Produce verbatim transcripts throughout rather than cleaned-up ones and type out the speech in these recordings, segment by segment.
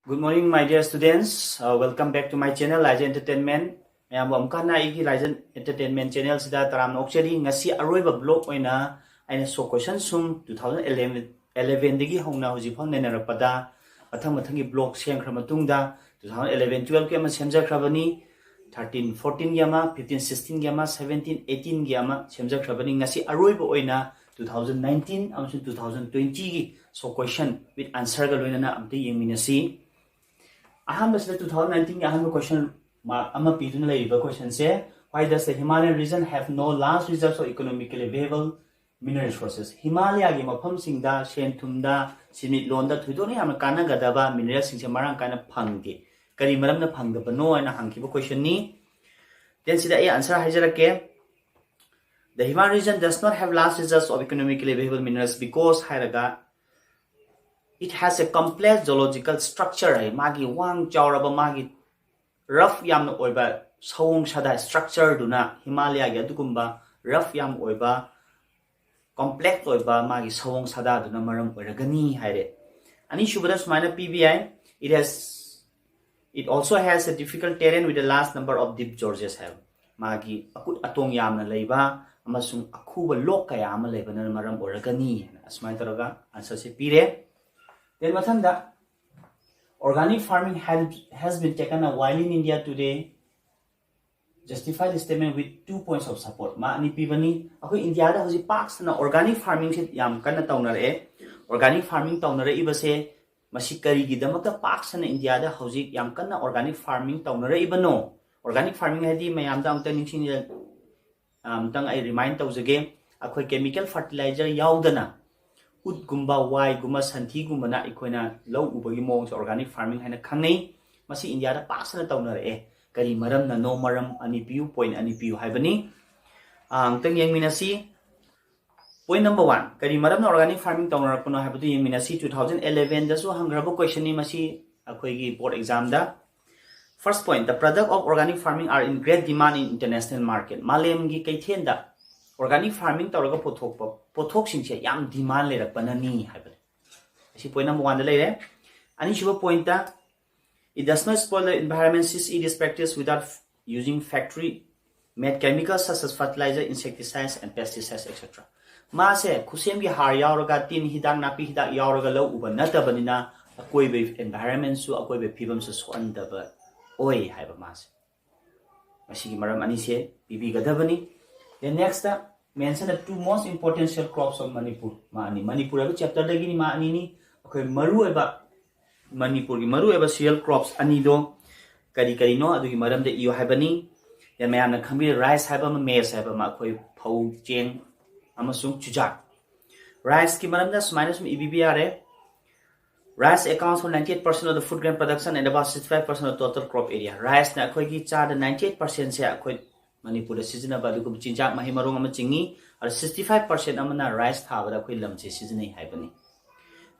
Good morning, my dear students. Uh, welcome back to my channel, Laija Entertainment. ꯃꯌꯥꯝꯕꯨ ꯑꯃꯨꯛꯀ ꯍꯟꯅ ꯑꯩꯒꯤ Laija Entertainment channel ꯁꯤꯗ ꯇꯔꯥꯝꯅ ꯑꯣꯛꯆꯔꯤ꯫ ꯉꯁꯤ ꯑꯔꯣꯏꯕ vlog ꯑꯣꯏꯅ ꯑꯩꯅ ꯁꯣ question ꯁꯨꯝ two thousand eleven ꯗꯒꯤ ꯍꯧꯅ ꯍꯧꯖꯤꯛ ꯐꯥꯎ ꯅꯩꯅꯔꯛꯄꯗ ꯃꯊꯪ ꯃꯊꯪꯒꯤ vlog ꯁꯦꯝꯈ꯭ꯔ ꯃꯇꯨꯡꯗ two thousand eleven twelve ꯀꯤ ꯑꯃ ꯁꯦꯝꯖꯈ꯭ꯔꯕꯅꯤ, thirteen fourteen ꯒꯤ ꯑꯃ, fifteen sixteen ꯒꯤ ꯑꯃ, seventeen eighteen ꯒꯤ ꯑꯃ ꯁꯦꯝꯖꯈ꯭ꯔꯕꯅꯤ꯫ ꯉꯁꯤ ꯑꯔꯣꯏꯕ ꯑꯣꯏꯅ two thousand nineteen ꯑꯃꯁꯨꯡ two thousand twenty ꯒꯤ ꯁꯣ question with answer ꯒ ꯂꯣꯏꯅꯅ ꯑꯝꯇ ꯌꯦꯡꯃꯤꯟꯅꯁꯤ꯫ ꯑꯍꯥꯟꯕꯁꯤꯗ two thousand nineteen ꯒꯤ ꯑꯍꯥꯟꯕ question mark ꯑꯃ ꯄꯤꯗꯨꯅ ꯂꯩꯔꯤꯕ question say, "Why does the Himalayan region have no large reserves of economically viable mineral resources?" ꯍꯤꯃꯥꯂꯌꯥꯒꯤ ꯃꯐꯝꯁꯤꯡꯗ ꯁꯦꯟ ꯊꯨꯝꯗ, ꯁꯦꯟꯃꯤꯠꯂꯣꯟꯗ ꯊꯣꯏꯗꯣꯛꯅ ꯌꯥꯝꯅ ꯀꯥꯟꯅꯒꯗꯕ mineral ꯁꯤꯡꯁꯦ ꯃꯔꯥꯡ ꯀꯥꯏꯅ ꯐꯪꯗꯦ꯫ ꯀꯔꯤ ꯃꯔꯝꯅ ꯐꯪꯗꯕꯅꯣ ꯍꯥꯏꯅ ꯍꯪꯈꯤꯕ question ꯅꯤ꯫ Then ꯁꯤꯗ ꯑꯩ answer ꯍꯥꯏꯖꯔꯛꯀꯦ꯫ "The Himalayan region does not have large reserves of economically viable minerals because" ꯍꯥꯏꯔꯒ, "it has a complex geological structure" ꯍꯥꯏ꯫ ꯃꯥꯒꯤ ꯋꯥꯡ ꯆꯥꯎꯔꯕ, ꯃꯥꯒꯤ rough ꯌꯥꯝꯅ ꯑꯣꯏꯕ ꯁꯑꯣꯡ ꯁꯥꯗꯥ structure ꯗꯨꯅ, ꯍꯤꯃꯥꯂꯌꯥꯒꯤ ꯑꯗꯨꯒꯨꯝꯕ rough ꯌꯥꯝ ꯑꯣꯏꯕ, complex ꯑꯣꯏꯕ ꯃꯥꯒꯤ ꯁꯑꯣꯡ ꯁꯥꯗꯥꯗꯨꯅ ꯃꯔꯝ ꯑꯣꯏꯔꯒꯅꯤ ꯍꯥꯏꯔꯦ꯫ ꯑꯅꯤꯁꯨꯕꯗ ꯁꯨꯃꯥꯏꯅ ꯄꯤꯕ ꯌꯥꯏ, "It has, it also has a difficult terrain with a large number of deep gorges" ꯍꯥꯏꯕ꯫ ꯃꯥꯒꯤ ꯑꯀꯨꯠ ꯑꯇꯣꯡ ꯌꯥꯝꯅ ꯂꯩꯕ ꯑꯃꯁꯨꯡ ꯑꯈꯨꯕ ꯂꯣꯛ ꯀꯌꯥ ꯑꯃ ꯂꯩꯕꯅ ꯃꯔꯝ ꯑꯣꯏꯔꯒꯅꯤ ꯍꯥꯏꯅ ꯑꯁꯨꯃꯥꯏꯅ ꯇꯧꯔꯒ answer ꯁꯦ ꯄꯤꯔꯦ꯫ Then ꯃꯊꯪꯗ, "Organic farming has, has been taken up widely in India today. Justify the statement with two points of support." ꯃꯥ ꯑꯅꯤ ꯄꯤꯕꯅꯤ꯫ ꯑꯩꯈꯣꯏ ꯏꯟꯗꯤꯌꯥꯗ ꯍꯧꯖꯤꯛ ꯄꯥꯛ ꯁꯟꯅ organic farming ꯁꯦ ꯌꯥꯝ ꯀꯟꯅ ꯇꯧꯅꯔꯛꯑꯦ꯫ Organic farming ꯇꯧꯅꯔꯛꯏꯕꯁꯦ ꯃꯁꯤ ꯀꯔꯤꯒꯤꯗꯃꯛꯇ ꯄꯥꯛ ꯁꯟꯅ ꯏꯟꯗꯤꯌꯥꯗ ꯍꯧꯖꯤꯛ ꯌꯥꯝ ꯀꯟꯅ organic farming ꯇꯧꯅꯔꯛꯏꯕꯅꯣ? Organic farming ꯍꯥꯏꯗꯤ ꯃꯌꯥꯝꯗ ꯑꯃꯨꯛꯇ ꯅꯤꯡꯁꯤꯡ-, ꯑꯃꯨꯛꯇꯪ ꯑꯩ remind ꯇꯧꯖꯒꯦ꯫ ꯑꯩꯈꯣꯏ chemical fertilizer ꯌꯥꯎꯗꯅ ꯎꯠꯀꯨꯝꯕ, ꯋꯥꯏꯒꯨꯝꯕ, ꯁꯟꯊꯤꯒꯨꯝꯕꯅ ꯑꯩꯈꯣꯏꯅ ꯂꯧ ꯎꯕꯒꯤ ꯃꯑꯣꯡꯁꯦ organic farming ꯍꯥꯏꯅ ꯈꯪꯅꯩ꯫ ꯃꯁꯤ ꯏꯟꯗꯤꯌꯥꯗ ꯄꯥꯛ ꯁꯟꯅ ꯇꯧꯅꯔꯛꯑꯦ꯫ ꯀꯔꯤ ꯃꯔꯝꯅꯅꯣ? ꯃꯔꯝ ꯑꯅꯤ ꯄꯤꯌꯨ, point ꯑꯅꯤ ꯄꯤꯌꯨ ꯍꯥꯏꯕꯅꯤ꯫ ꯑ, ꯑꯃꯨꯛꯇꯪ ꯌꯦꯡꯃꯤꯟꯅꯁꯤ꯫ Point number one, ꯀꯔꯤ ꯃꯔꯝꯅ organic farming ꯇꯧꯅꯔꯛꯄꯅꯣ ꯍꯥꯏꯕꯗꯨ ꯌꯦꯡꯃꯤꯟꯅꯁꯤ꯫ Two thousand eleven ꯗꯁꯨ ꯍꯪꯈ꯭ꯔꯕ question ꯅꯤ ꯃꯁꯤ ꯑꯩꯈꯣꯏꯒꯤ board exam the. First point, "The product of organic farming are in great demand in international market." ꯃꯥꯂꯦꯝꯒꯤ ꯀꯩꯊꯦꯜꯗ organic farming ꯇꯧꯔꯒ ꯄꯨꯊꯣꯛꯄ ꯄꯣꯠꯊꯣꯛꯁꯤꯡꯁꯦ ꯌꯥꯝ demand ꯂꯩꯔꯛꯄꯅꯅꯤ ꯍꯥꯏꯕꯅꯤ꯫ ꯑꯁꯤ point number one ꯗ ꯂꯩꯔꯦ꯫ ꯑꯅꯤꯁꯨꯕ point, it does not spoil the environment since it is practiced without using factory made chemicals such as fertilizer, insecticides and pesticides, et cetera. ꯃꯥꯁꯦ ꯈꯨꯠꯁꯦꯝꯒꯤ ꯍꯥꯔ ꯌꯥꯎꯔꯒ, ꯇꯤꯟ ꯍꯤꯗꯥꯛ, ꯅꯥꯄꯤ ꯍꯤꯗꯥꯛ ꯌꯥꯎꯔꯒ ꯂꯧ ꯎꯕ ꯅꯠꯇꯕꯅꯤꯅ ꯑꯀꯣꯏꯕ environment ꯁꯨ, ꯑꯀꯣꯏꯕ ꯐꯤꯕꯝꯁꯨ ꯁꯣꯛꯍꯟꯗꯕ ꯑꯣꯏ ꯍꯥꯏꯕ ꯃꯥꯁꯦ꯫ ꯃꯁꯤꯒꯤ ꯃꯔꯝ ꯑꯅꯤꯁꯦ ꯄꯤꯕꯤꯒꯗꯕꯅꯤ꯫ Then next, mention the two most important cereal crops of Manipur꯫ ꯃꯥ ꯑꯅꯤ, ꯃꯅꯤꯄꯨꯔ ꯍꯥꯏꯕ chapter ꯗꯒꯤꯅꯤ, ꯃꯥ ꯑꯅꯤꯅꯤ꯫ ꯑꯩꯈꯣꯏ ꯃꯔꯨꯑꯣꯏꯕ ꯃꯅꯤꯄꯨꯔꯒꯤ ꯃꯔꯨꯑꯣꯏꯕ cereal crops ꯑꯅꯤꯗꯣ ꯀꯔꯤ ꯀꯔꯤꯅꯣ ꯑꯗꯨꯒꯤ ꯃꯔꯝꯗ ꯏꯌꯨ ꯍꯥꯏꯕꯅꯤ꯫ Then ꯃꯌꯥꯝꯅ ꯈꯪꯕꯤꯔ rice ꯍꯥꯏꯕ ꯑꯃ, maize ꯍꯥꯏꯕ ꯑꯃ, ꯑꯩꯈꯣꯏ ꯐꯧ, ꯆꯦꯡ ꯑꯃꯁꯨꯡ ꯆꯨꯖꯥꯛ꯫ Rice ꯀꯤ ꯃꯔꯝꯗ ꯁꯨꯃꯥꯏꯅ ꯁꯨꯝ ꯏꯕꯤꯕ ꯌꯥꯔꯦ꯫ Rice accounts for ninety eight percent of the food grain production and about sixty five percent of total crop area꯫ Rice ꯅ ꯑꯩꯈꯣꯏꯒꯤ ꯆꯥꯗ ninety eight percent ꯁꯦ ꯑꯩꯈꯣꯏ ꯃꯅꯤꯄꯨꯔꯗ ꯁꯤꯖꯤꯟꯅꯕ ꯑꯗꯨꯒꯨꯝꯕ ꯆꯤꯟꯖꯥꯛ ꯃꯍꯩ ꯃꯔꯣꯡ ꯑꯃ ꯆꯤꯡꯏ꯫ ꯑꯗ sixty five percent ꯑꯃꯅ rice ꯊꯥꯕꯗ ꯑꯩꯈꯣꯏ ꯂꯝꯁꯦ ꯁꯤꯖꯤꯟꯅꯩ ꯍꯥꯏꯕꯅꯤ꯫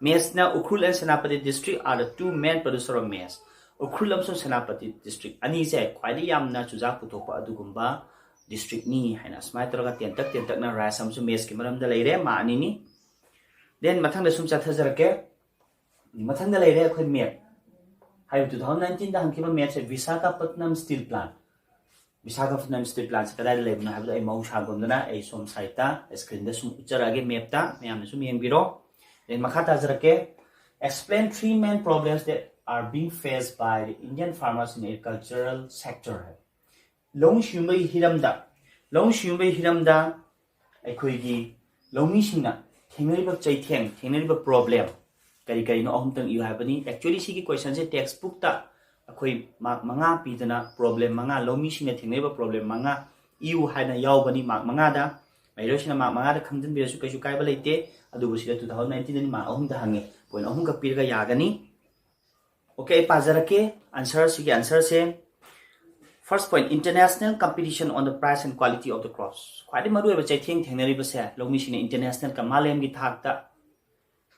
Maize ꯅ Ukhrul and Senapati district are the two main producer of maize꯫ Ukhrul ꯑꯃꯁꯨꯡ ꯁꯦꯅꯥꯄꯇꯤ district ꯑꯅꯤꯁꯦ ꯈ꯭ꯋꯥꯏꯗꯒꯤ ꯌꯥꯝꯅ ꯆꯨꯖꯥꯛ ꯄꯨꯊꯣꯛꯄ ꯑꯗꯨꯒꯨꯝꯕ district ꯅꯤ ꯍꯥꯏꯅ ꯑꯁꯨꯃꯥꯏꯅ ꯇꯧꯔꯒ ꯇꯦꯟꯇꯛ ꯇꯦꯟꯇꯛꯅ rice ꯑꯃꯁꯨꯡ maize ꯀꯤ ꯃꯔꯝꯗ ꯂꯩꯔꯦ, ꯃꯥ ꯑꯅꯤꯅꯤ꯫ Then ꯃꯊꯪꯗ ꯁꯨꯝ ꯆꯠꯊꯖꯔꯛꯀꯦ꯫ ꯃꯊꯪꯗ ꯂꯩꯔꯦ ꯑꯩꯈꯣꯏ map꯫ ꯍꯥꯏꯕ two thousand nineteen ꯗ ꯍꯪꯈꯤꯕ map ꯁꯦ Visakhapatnam steel plant꯫ Visakhapatnam steel plant ꯁꯦ ꯀꯗꯥꯏꯗ ꯂꯩꯕꯅꯣ ꯍꯥꯏꯕꯗꯣ ꯑꯩ ꯃꯍꯧꯁꯥꯒꯨꯝꯗꯅ ꯑꯩ ꯁꯣꯝ side ꯇ screen ꯗ ꯁꯨꯝ ꯎꯠꯆꯔꯛꯑꯒꯦ, map ꯇ, ꯃꯌꯥꯝꯅ ꯁꯨꯝ ꯌꯦꯡꯕꯤꯔꯣ꯫ Then ꯃꯈꯥ ꯇꯥꯖꯔꯛꯀꯦ꯫ Explain three main problems that are being faced by the Indian farmers in agricultural sector ꯍꯥꯏ꯫ ꯂꯧꯎ ꯁꯤꯡꯎꯕꯒꯤ ꯍꯤꯔꯝꯗ, ꯂꯧꯎ ꯁꯤꯡꯎꯕꯒꯤ ꯍꯤꯔꯝꯗ ꯑꯩꯈꯣꯏꯒꯤ ꯂꯧꯃꯤꯁꯤꯡꯅ ꯊꯦꯡꯅꯔꯤꯕ ꯆꯩꯊꯦꯡ, ꯊꯦꯡꯅꯔꯤꯕ problem ꯀꯔꯤ ꯀꯔꯤꯅꯣ ꯑꯍꯨꯝꯇꯪ ꯏꯌꯨ ꯍꯥꯏꯕꯅꯤ꯫ Actually ꯁꯤꯒꯤ question ꯁꯦ text book ꯇ ꯑꯩꯈꯣꯏ mark ꯃꯉꯥ ꯄꯤꯗꯅ problem ꯃꯉꯥ, ꯂꯧꯃꯤꯁꯤꯡꯅ ꯊꯦꯡꯅꯔꯤꯕ problem ꯃꯉꯥ ꯏꯌꯨ ꯍꯥꯏꯅ ꯌꯥꯎꯕꯅꯤ mark ꯃꯉꯥꯗ꯫ ꯃꯍꯩꯔꯣꯏꯁꯤꯡꯅ mark ꯃꯉꯥꯗ ꯈꯪꯖꯤꯟꯕꯤꯔꯁꯨ ꯀꯩꯁꯨ ꯀꯥꯏꯕ ꯂꯩꯇꯦ꯫ ꯑꯗꯨꯕꯨ ꯁꯤꯗ two thousand nineteen ꯗꯅꯤ mark ꯑꯍꯨꯝꯗ ꯍꯪꯉꯦ, point ꯑꯍꯨꯝꯈꯛ ꯄꯤꯔꯒ ꯌꯥꯒꯅꯤ꯫ Okay, ꯑꯩ ꯄꯥꯖꯔꯛꯀꯦ answer ꯁꯤꯒꯤ answer say. First point, international competition on the price and quality of the crops꯫ ꯈ꯭ꯋꯥꯏꯗꯒꯤ ꯃꯔꯨꯑꯣꯏꯕ ꯆꯩꯊꯦꯡ ꯊꯦꯡꯅꯔꯤꯕꯁꯦ ꯂꯧꯃꯤꯁꯤꯡꯅ international ꯀ ꯃꯥꯂꯦꯝꯒꯤ ꯊꯥꯛꯇ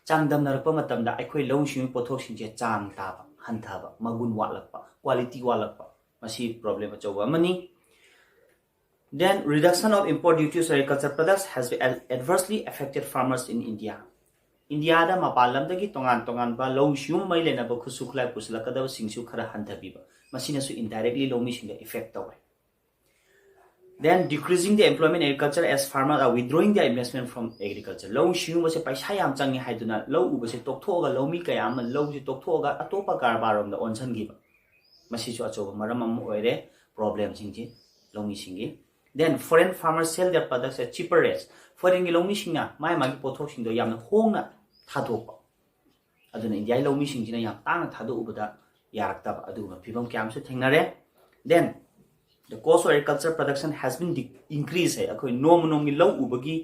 ꯆꯥꯡꯗꯝꯅꯔꯛꯄ ꯃꯇꯝꯗ ꯑꯩꯈꯣꯏ ꯂꯧꯎ ꯁꯤꯡꯎ ꯄꯣꯠꯊꯣꯛꯁꯤꯡꯁꯦ ꯆꯥꯡ ꯇꯥꯕ ꯍꯟꯊꯕ, ꯃꯒꯨꯟ ꯋꯥꯠꯂꯛꯄ, quality ꯋꯥꯠꯂꯛꯄ, ꯃꯁꯤ problem ꯑꯆꯧꯕ ꯑꯃꯅꯤ꯫ Then reduction of import duties on agriculture products has adversely affected farmers in India꯫ ꯏꯟꯗꯤꯌꯥꯗ ꯃꯄꯥꯟ ꯂꯝꯗꯒꯤ ꯇꯣꯉꯥꯟ ꯇꯣꯉꯥꯟꯕ ꯂꯧꯎ ꯁꯤꯡꯎ ꯃꯔꯤ ꯂꯩꯅꯕ ꯈꯨꯠꯁꯨ ꯈꯨꯠꯂꯥꯏ ꯄꯨꯁꯤꯜꯂꯛꯀꯗꯕꯁꯤꯡꯁꯨ ꯈꯔ ꯍꯟꯊꯕꯤꯕ, ꯃꯁꯤꯅꯁꯨ indirectly ꯂꯧꯃꯤꯁꯤꯡꯗ effect ꯇꯧꯋꯦ꯫ Then decreasing the employment agriculture as farmers are withdrawing their investment from agriculture. ꯂꯧꯎ ꯁꯤꯡꯎꯕꯁꯦ ꯄꯩꯁꯥ ꯌꯥꯝ ꯆꯪꯉꯤ ꯍꯥꯏꯗꯨꯅ ꯂꯧ ꯎꯕꯁꯦ ꯇꯣꯛꯊꯣꯛꯑꯒ ꯂꯧꯃꯤ ꯀꯌꯥ ꯑꯃ ꯂꯧꯁꯦ ꯇꯣꯛꯊꯣꯛꯑꯒ ꯑꯇꯣꯞꯄ ꯀꯔꯕꯥꯔ ꯔꯣꯝꯗ ꯑꯣꯟꯁꯤꯟꯈꯤꯕ, ꯃꯁꯤꯁꯨ ꯑꯆꯧꯕ ꯃꯔꯝ ꯑꯃ ꯑꯣꯏꯔꯦ problemꯁꯤꯡꯁꯤ ꯂꯧꯃꯤꯁꯤꯡꯒꯤ꯫ Then foreign farmers sell their products at cheaper rates. Foreignꯒꯤ ꯂꯧꯃꯤꯁꯤꯡꯅ ꯃꯥꯒꯤ ꯃꯥꯒꯤ ꯄꯣꯠꯊꯣꯛꯁꯤꯡꯗꯣ ꯌꯥꯝꯅ ꯍꯣꯡꯅ ꯊꯥꯗꯣꯛꯄ, ꯑꯗꯨꯅ ꯏꯟꯗꯤꯌꯥꯒꯤ ꯂꯧꯃꯤꯁꯤꯡꯁꯤꯅ ꯌꯥꯝ ꯇꯥꯡꯅ ꯊꯥꯗꯣꯛꯎꯕꯗ ꯌꯥꯔꯛꯇꯕ ꯑꯗꯨꯒꯨꯝꯕ ꯐꯤꯕꯝ ꯀꯌꯥ ꯑꯃꯁꯨ ꯊꯦꯡꯅꯔꯦ꯫ Then the cost of agriculture production has been increased ꯍꯥꯏ, ꯑꯩꯈꯣꯏ ꯅꯣꯡꯃ ꯅꯣꯡꯃꯒꯤ ꯂꯧ ꯎꯕꯒꯤ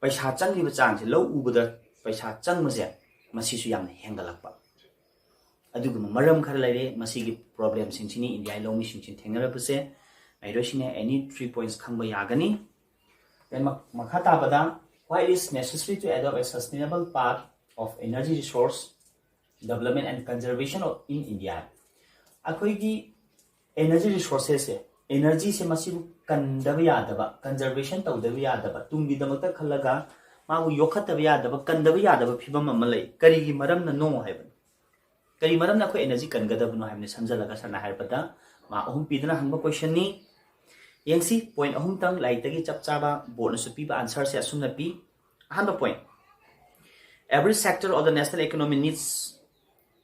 ꯄꯩꯁꯥ ꯆꯪꯂꯤꯕ ꯆꯥꯡꯁꯦ, ꯂꯧ ꯎꯕꯗ ꯄꯩꯁꯥ ꯆꯪꯕꯁꯦ, ꯃꯁꯤꯁꯨ ꯌꯥꯝꯅ ꯍꯦꯟꯒꯠꯂꯛꯄ, ꯑꯗꯨꯒꯨꯝꯕ ꯃꯔꯝ ꯈꯔ ꯂꯩꯔꯦ꯫ ꯃꯁꯤꯒꯤ problemꯁꯤꯡꯁꯤꯅꯤ ꯏꯟꯗꯤꯌꯥꯒꯤ ꯂꯧꯃꯤꯁꯤꯡꯁꯤꯅ ꯊꯦꯡꯅꯔꯛꯄꯁꯦ꯫ ꯃꯍꯩꯔꯣꯏꯁꯤꯡꯅ any three points ꯈꯪꯕ ꯌꯥꯒꯅꯤ꯫ Then ꯃꯈꯥ ꯇꯥꯕꯗ, why it is necessary to adopt a sustainable path of energy resource development and conservation of in India? ꯑꯩꯈꯣꯏꯒꯤ energy resourcesꯁꯦ, energyꯁꯦ ꯃꯁꯤꯕꯨ ꯀꯟꯗꯕ ꯌꯥꯗꯕ, conservation ꯇꯧꯗꯕ ꯌꯥꯗꯕ, ꯇꯨꯡꯒꯤꯗꯃꯛꯇ ꯈꯜꯂꯒ ꯃꯥꯕꯨ ꯌꯣꯛꯈꯠꯇꯕ ꯌꯥꯗꯕ, ꯀꯟꯗꯕ ꯌꯥꯗꯕ ꯐꯤꯕꯝ ꯑꯃ ꯂꯩ꯫ ꯀꯔꯤꯒꯤ ꯃꯔꯝꯅꯅꯣ ꯍꯥꯏꯕꯅꯤ꯫ ꯀꯔꯤ ꯃꯔꯝꯅ ꯑꯩꯈꯣꯏ energy ꯀꯟꯒꯗꯕꯅꯣ ꯍꯥꯏꯕꯅꯤ ꯁꯝꯖꯜꯂꯒ ꯁꯝꯅ ꯍꯥꯏꯔꯕꯗ ꯃꯥ ꯑꯍꯨꯝ ꯄꯤꯗꯨꯅ ꯍꯪꯕ questionꯅꯤ꯫ ꯌꯦꯡꯁꯤ, point ꯑꯍꯨꯝꯇꯪ ꯂꯥꯏꯔꯤꯛꯇꯒꯤ ꯆꯞ ꯆꯥꯕ boardꯅꯁꯨ ꯄꯤꯕ answerꯁꯦ ꯑꯁꯨꯝꯅ ꯄꯤ꯫ ꯑꯍꯥꯟꯕ point, every sector of the national economy needs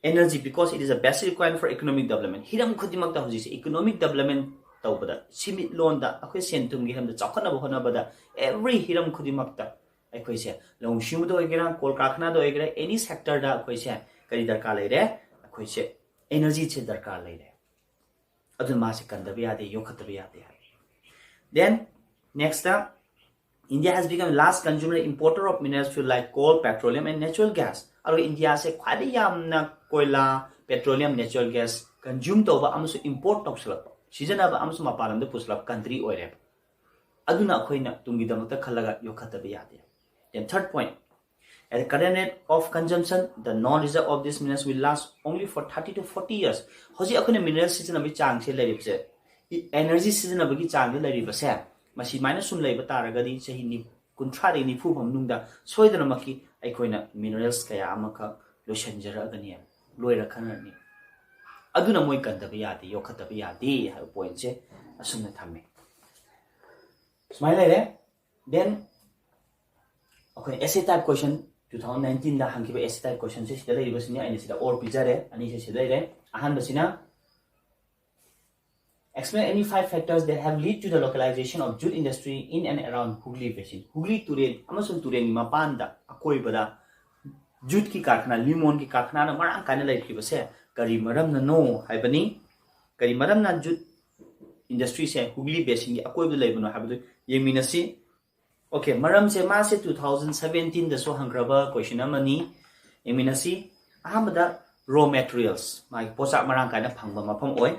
energy because it is a basic requirement for economic development. ꯍꯤꯔꯝ ꯈꯨꯗꯤꯡꯃꯛꯇ ꯍꯧꯖꯤꯛꯁꯦ economic development ꯇꯧꯕꯗ, ꯁꯤꯃꯤꯠꯂꯣꯟꯗ ꯑꯩꯈꯣꯏ ꯁꯦꯟ ꯊꯨꯝꯒꯤ ꯍꯤꯔꯝꯗ ꯆꯥꯎꯈꯠꯅꯕ ꯍꯣꯠꯅꯕꯗ every ꯍꯤꯔꯝ ꯈꯨꯗꯤꯡꯃꯛꯇ ꯑꯩꯈꯣꯏꯁꯦ ꯂꯧꯎ ꯁꯤꯡꯎꯗ ꯑꯣꯏꯒꯦꯔꯥ, ꯀꯣꯜ ꯀꯔꯈꯥꯅꯗ ꯑꯣꯏꯒꯦꯔꯥ, any sectorꯗ ꯑꯩꯈꯣꯏꯁꯦ ꯀꯔꯤ ꯗꯔꯀꯥꯔ ꯂꯩꯔꯦ? ꯑꯩꯈꯣꯏꯁꯦ energyꯁꯦ ꯗꯔꯀꯥꯔ ꯂꯩꯔꯦ꯫ ꯑꯗꯨꯅ ꯃꯥꯁꯦ ꯀꯟꯗꯕ ꯌꯥꯗꯦ, ꯌꯣꯛꯈꯠꯇꯕ ꯌꯥꯗꯦ ꯍꯥꯏ꯫ Then nextꯇ, India has become large consumer importer of minerals fuel like coal, petroleum and natural gas. ꯑꯗꯨꯒ ꯏꯟꯗꯤꯌꯥꯁꯦ ꯈ꯭ꯋꯥꯏꯗꯒꯤ ꯌꯥꯝꯅ ꯀꯣꯏꯂꯥ, petroleum, natural gas consume ꯇꯧꯕ ꯑꯃꯁꯨꯡ import ꯇꯧꯁꯤꯜꯂꯛꯄ, ꯁꯤꯖꯤꯟꯅꯕ ꯑꯃꯁꯨꯡ ꯃꯄꯥꯟ ꯂꯝꯗ ꯄꯨꯁꯤꯜꯂꯛꯄ country ꯑꯣꯏꯔꯦꯕ꯫ ꯑꯗꯨꯅ ꯑꯩꯈꯣꯏꯅ ꯇꯨꯡꯒꯤꯗꯃꯛꯇ ꯈꯜꯂꯒ ꯌꯣꯛꯈꯠꯇꯕ ꯌꯥꯗꯦ꯫ Then third point, at the current rate of consumption, the non-reserve of these minerals will last only for thirty to forty years. ꯍꯧꯖꯤꯛ ꯑꯩꯈꯣꯏꯅ mineral ꯁꯤꯖꯤꯟꯅꯕꯒꯤ ꯆꯥꯡꯁꯦ ꯂꯩꯔꯤꯕꯁꯦ, energy ꯁꯤꯖꯤꯟꯅꯕꯒꯤ ꯆꯥꯡꯗ ꯂꯩꯔꯤꯕꯁꯦ, ꯃꯁꯤ ꯁꯨꯃꯥꯏꯅ ꯁꯨꯝ ꯂꯩꯕ ꯇꯥꯔꯒꯗꯤ ꯆꯍꯤ ꯅꯤ-, ꯀꯨꯟꯊ꯭ꯔꯥꯗꯒꯤ ꯅꯤꯐꯨ ꯐꯥꯎ ꯃꯅꯨꯡꯗ ꯁꯣꯏꯗꯅꯃꯛꯀꯤ ꯑꯩꯈꯣꯏꯅ minerals ꯀꯌꯥ ꯑꯃꯈꯛ ꯂꯣꯏꯁꯤꯟꯖꯔꯛꯑꯒꯅꯤ, ꯂꯣꯏꯔꯛꯈ꯭ꯔꯅꯤ꯫ ꯑꯗꯨꯅ ꯃꯣꯏ ꯀꯟꯗꯕ ꯌꯥꯗꯦ, ꯌꯣꯛꯈꯠꯇꯕ ꯌꯥꯗꯦ ꯍꯥꯏꯕ pointꯁꯦ ꯑꯁꯨꯝꯅ ꯊꯝꯃꯦ꯫ ꯁꯨꯃꯥꯏꯅ ꯂꯩꯔꯦ꯫ Then ꯑꯩꯈꯣꯏꯅ essay type question, two thousand nineteenꯗ ꯍꯪꯈꯤꯕ essay type questionꯁꯦ ꯁꯤꯗ ꯂꯩꯔꯤꯕꯁꯤꯅꯤ꯫ ꯑꯩꯅ ꯁꯤꯗ ꯑꯣꯔ ꯄꯤꯖꯔꯦ, ꯑꯅꯤꯁꯦ ꯁꯤꯗ ꯂꯩꯔꯦ꯫ ꯑꯍꯥꯟꯕꯁꯤꯅ, explain any five factors that have led to the localization of jute industry in and around Hooghly Basin꯫ ꯍꯨꯒ꯭ꯂꯤ ꯇꯨꯔꯦꯜ ꯑꯃꯁꯨꯡ ꯇꯨꯔꯦꯜꯒꯤ ꯃꯄꯥꯟꯗ, ꯑꯀꯣꯏꯕꯗ juteꯀꯤ ꯀꯥꯔꯈꯥꯅꯥ, ꯂꯤꯃꯣꯟꯒꯤ ꯀꯥꯔꯈꯥꯅꯥꯅ ꯃꯔꯥꯡ ꯀꯥꯏꯅ ꯂꯩꯈꯤꯕꯁꯦ ꯀꯔꯤ ꯃꯔꯝꯅꯅꯣ ꯍꯥꯏꯕꯅꯤ꯫ ꯀꯔꯤ ꯃꯔꯝꯅ jute industryꯁꯦ ꯍꯨꯒ꯭ꯂꯤ basinꯒꯤ ꯑꯀꯣꯏꯕꯗ ꯂꯩꯕꯅꯣ ꯍꯥꯏꯕꯗꯨ ꯌꯦꯡꯃꯤꯟꯅꯁꯤ꯫ Okay, ꯃꯔꯝꯁꯦ ꯃꯥꯁꯦ two thousand seventeenꯗꯁꯨ ꯍꯪꯈ꯭ꯔꯕ question ꯑꯃꯅꯤ꯫ ꯌꯦꯡꯃꯤꯟꯅꯁꯤ꯫ ꯑꯍꯥꯟꯕꯗ, raw materials, ꯃꯥꯒꯤ ꯄꯣꯠꯆꯥꯛ ꯃꯔꯥꯡ ꯀꯥꯏꯅ ꯐꯪꯕ ꯃꯐꯝ ꯑꯣꯏ꯫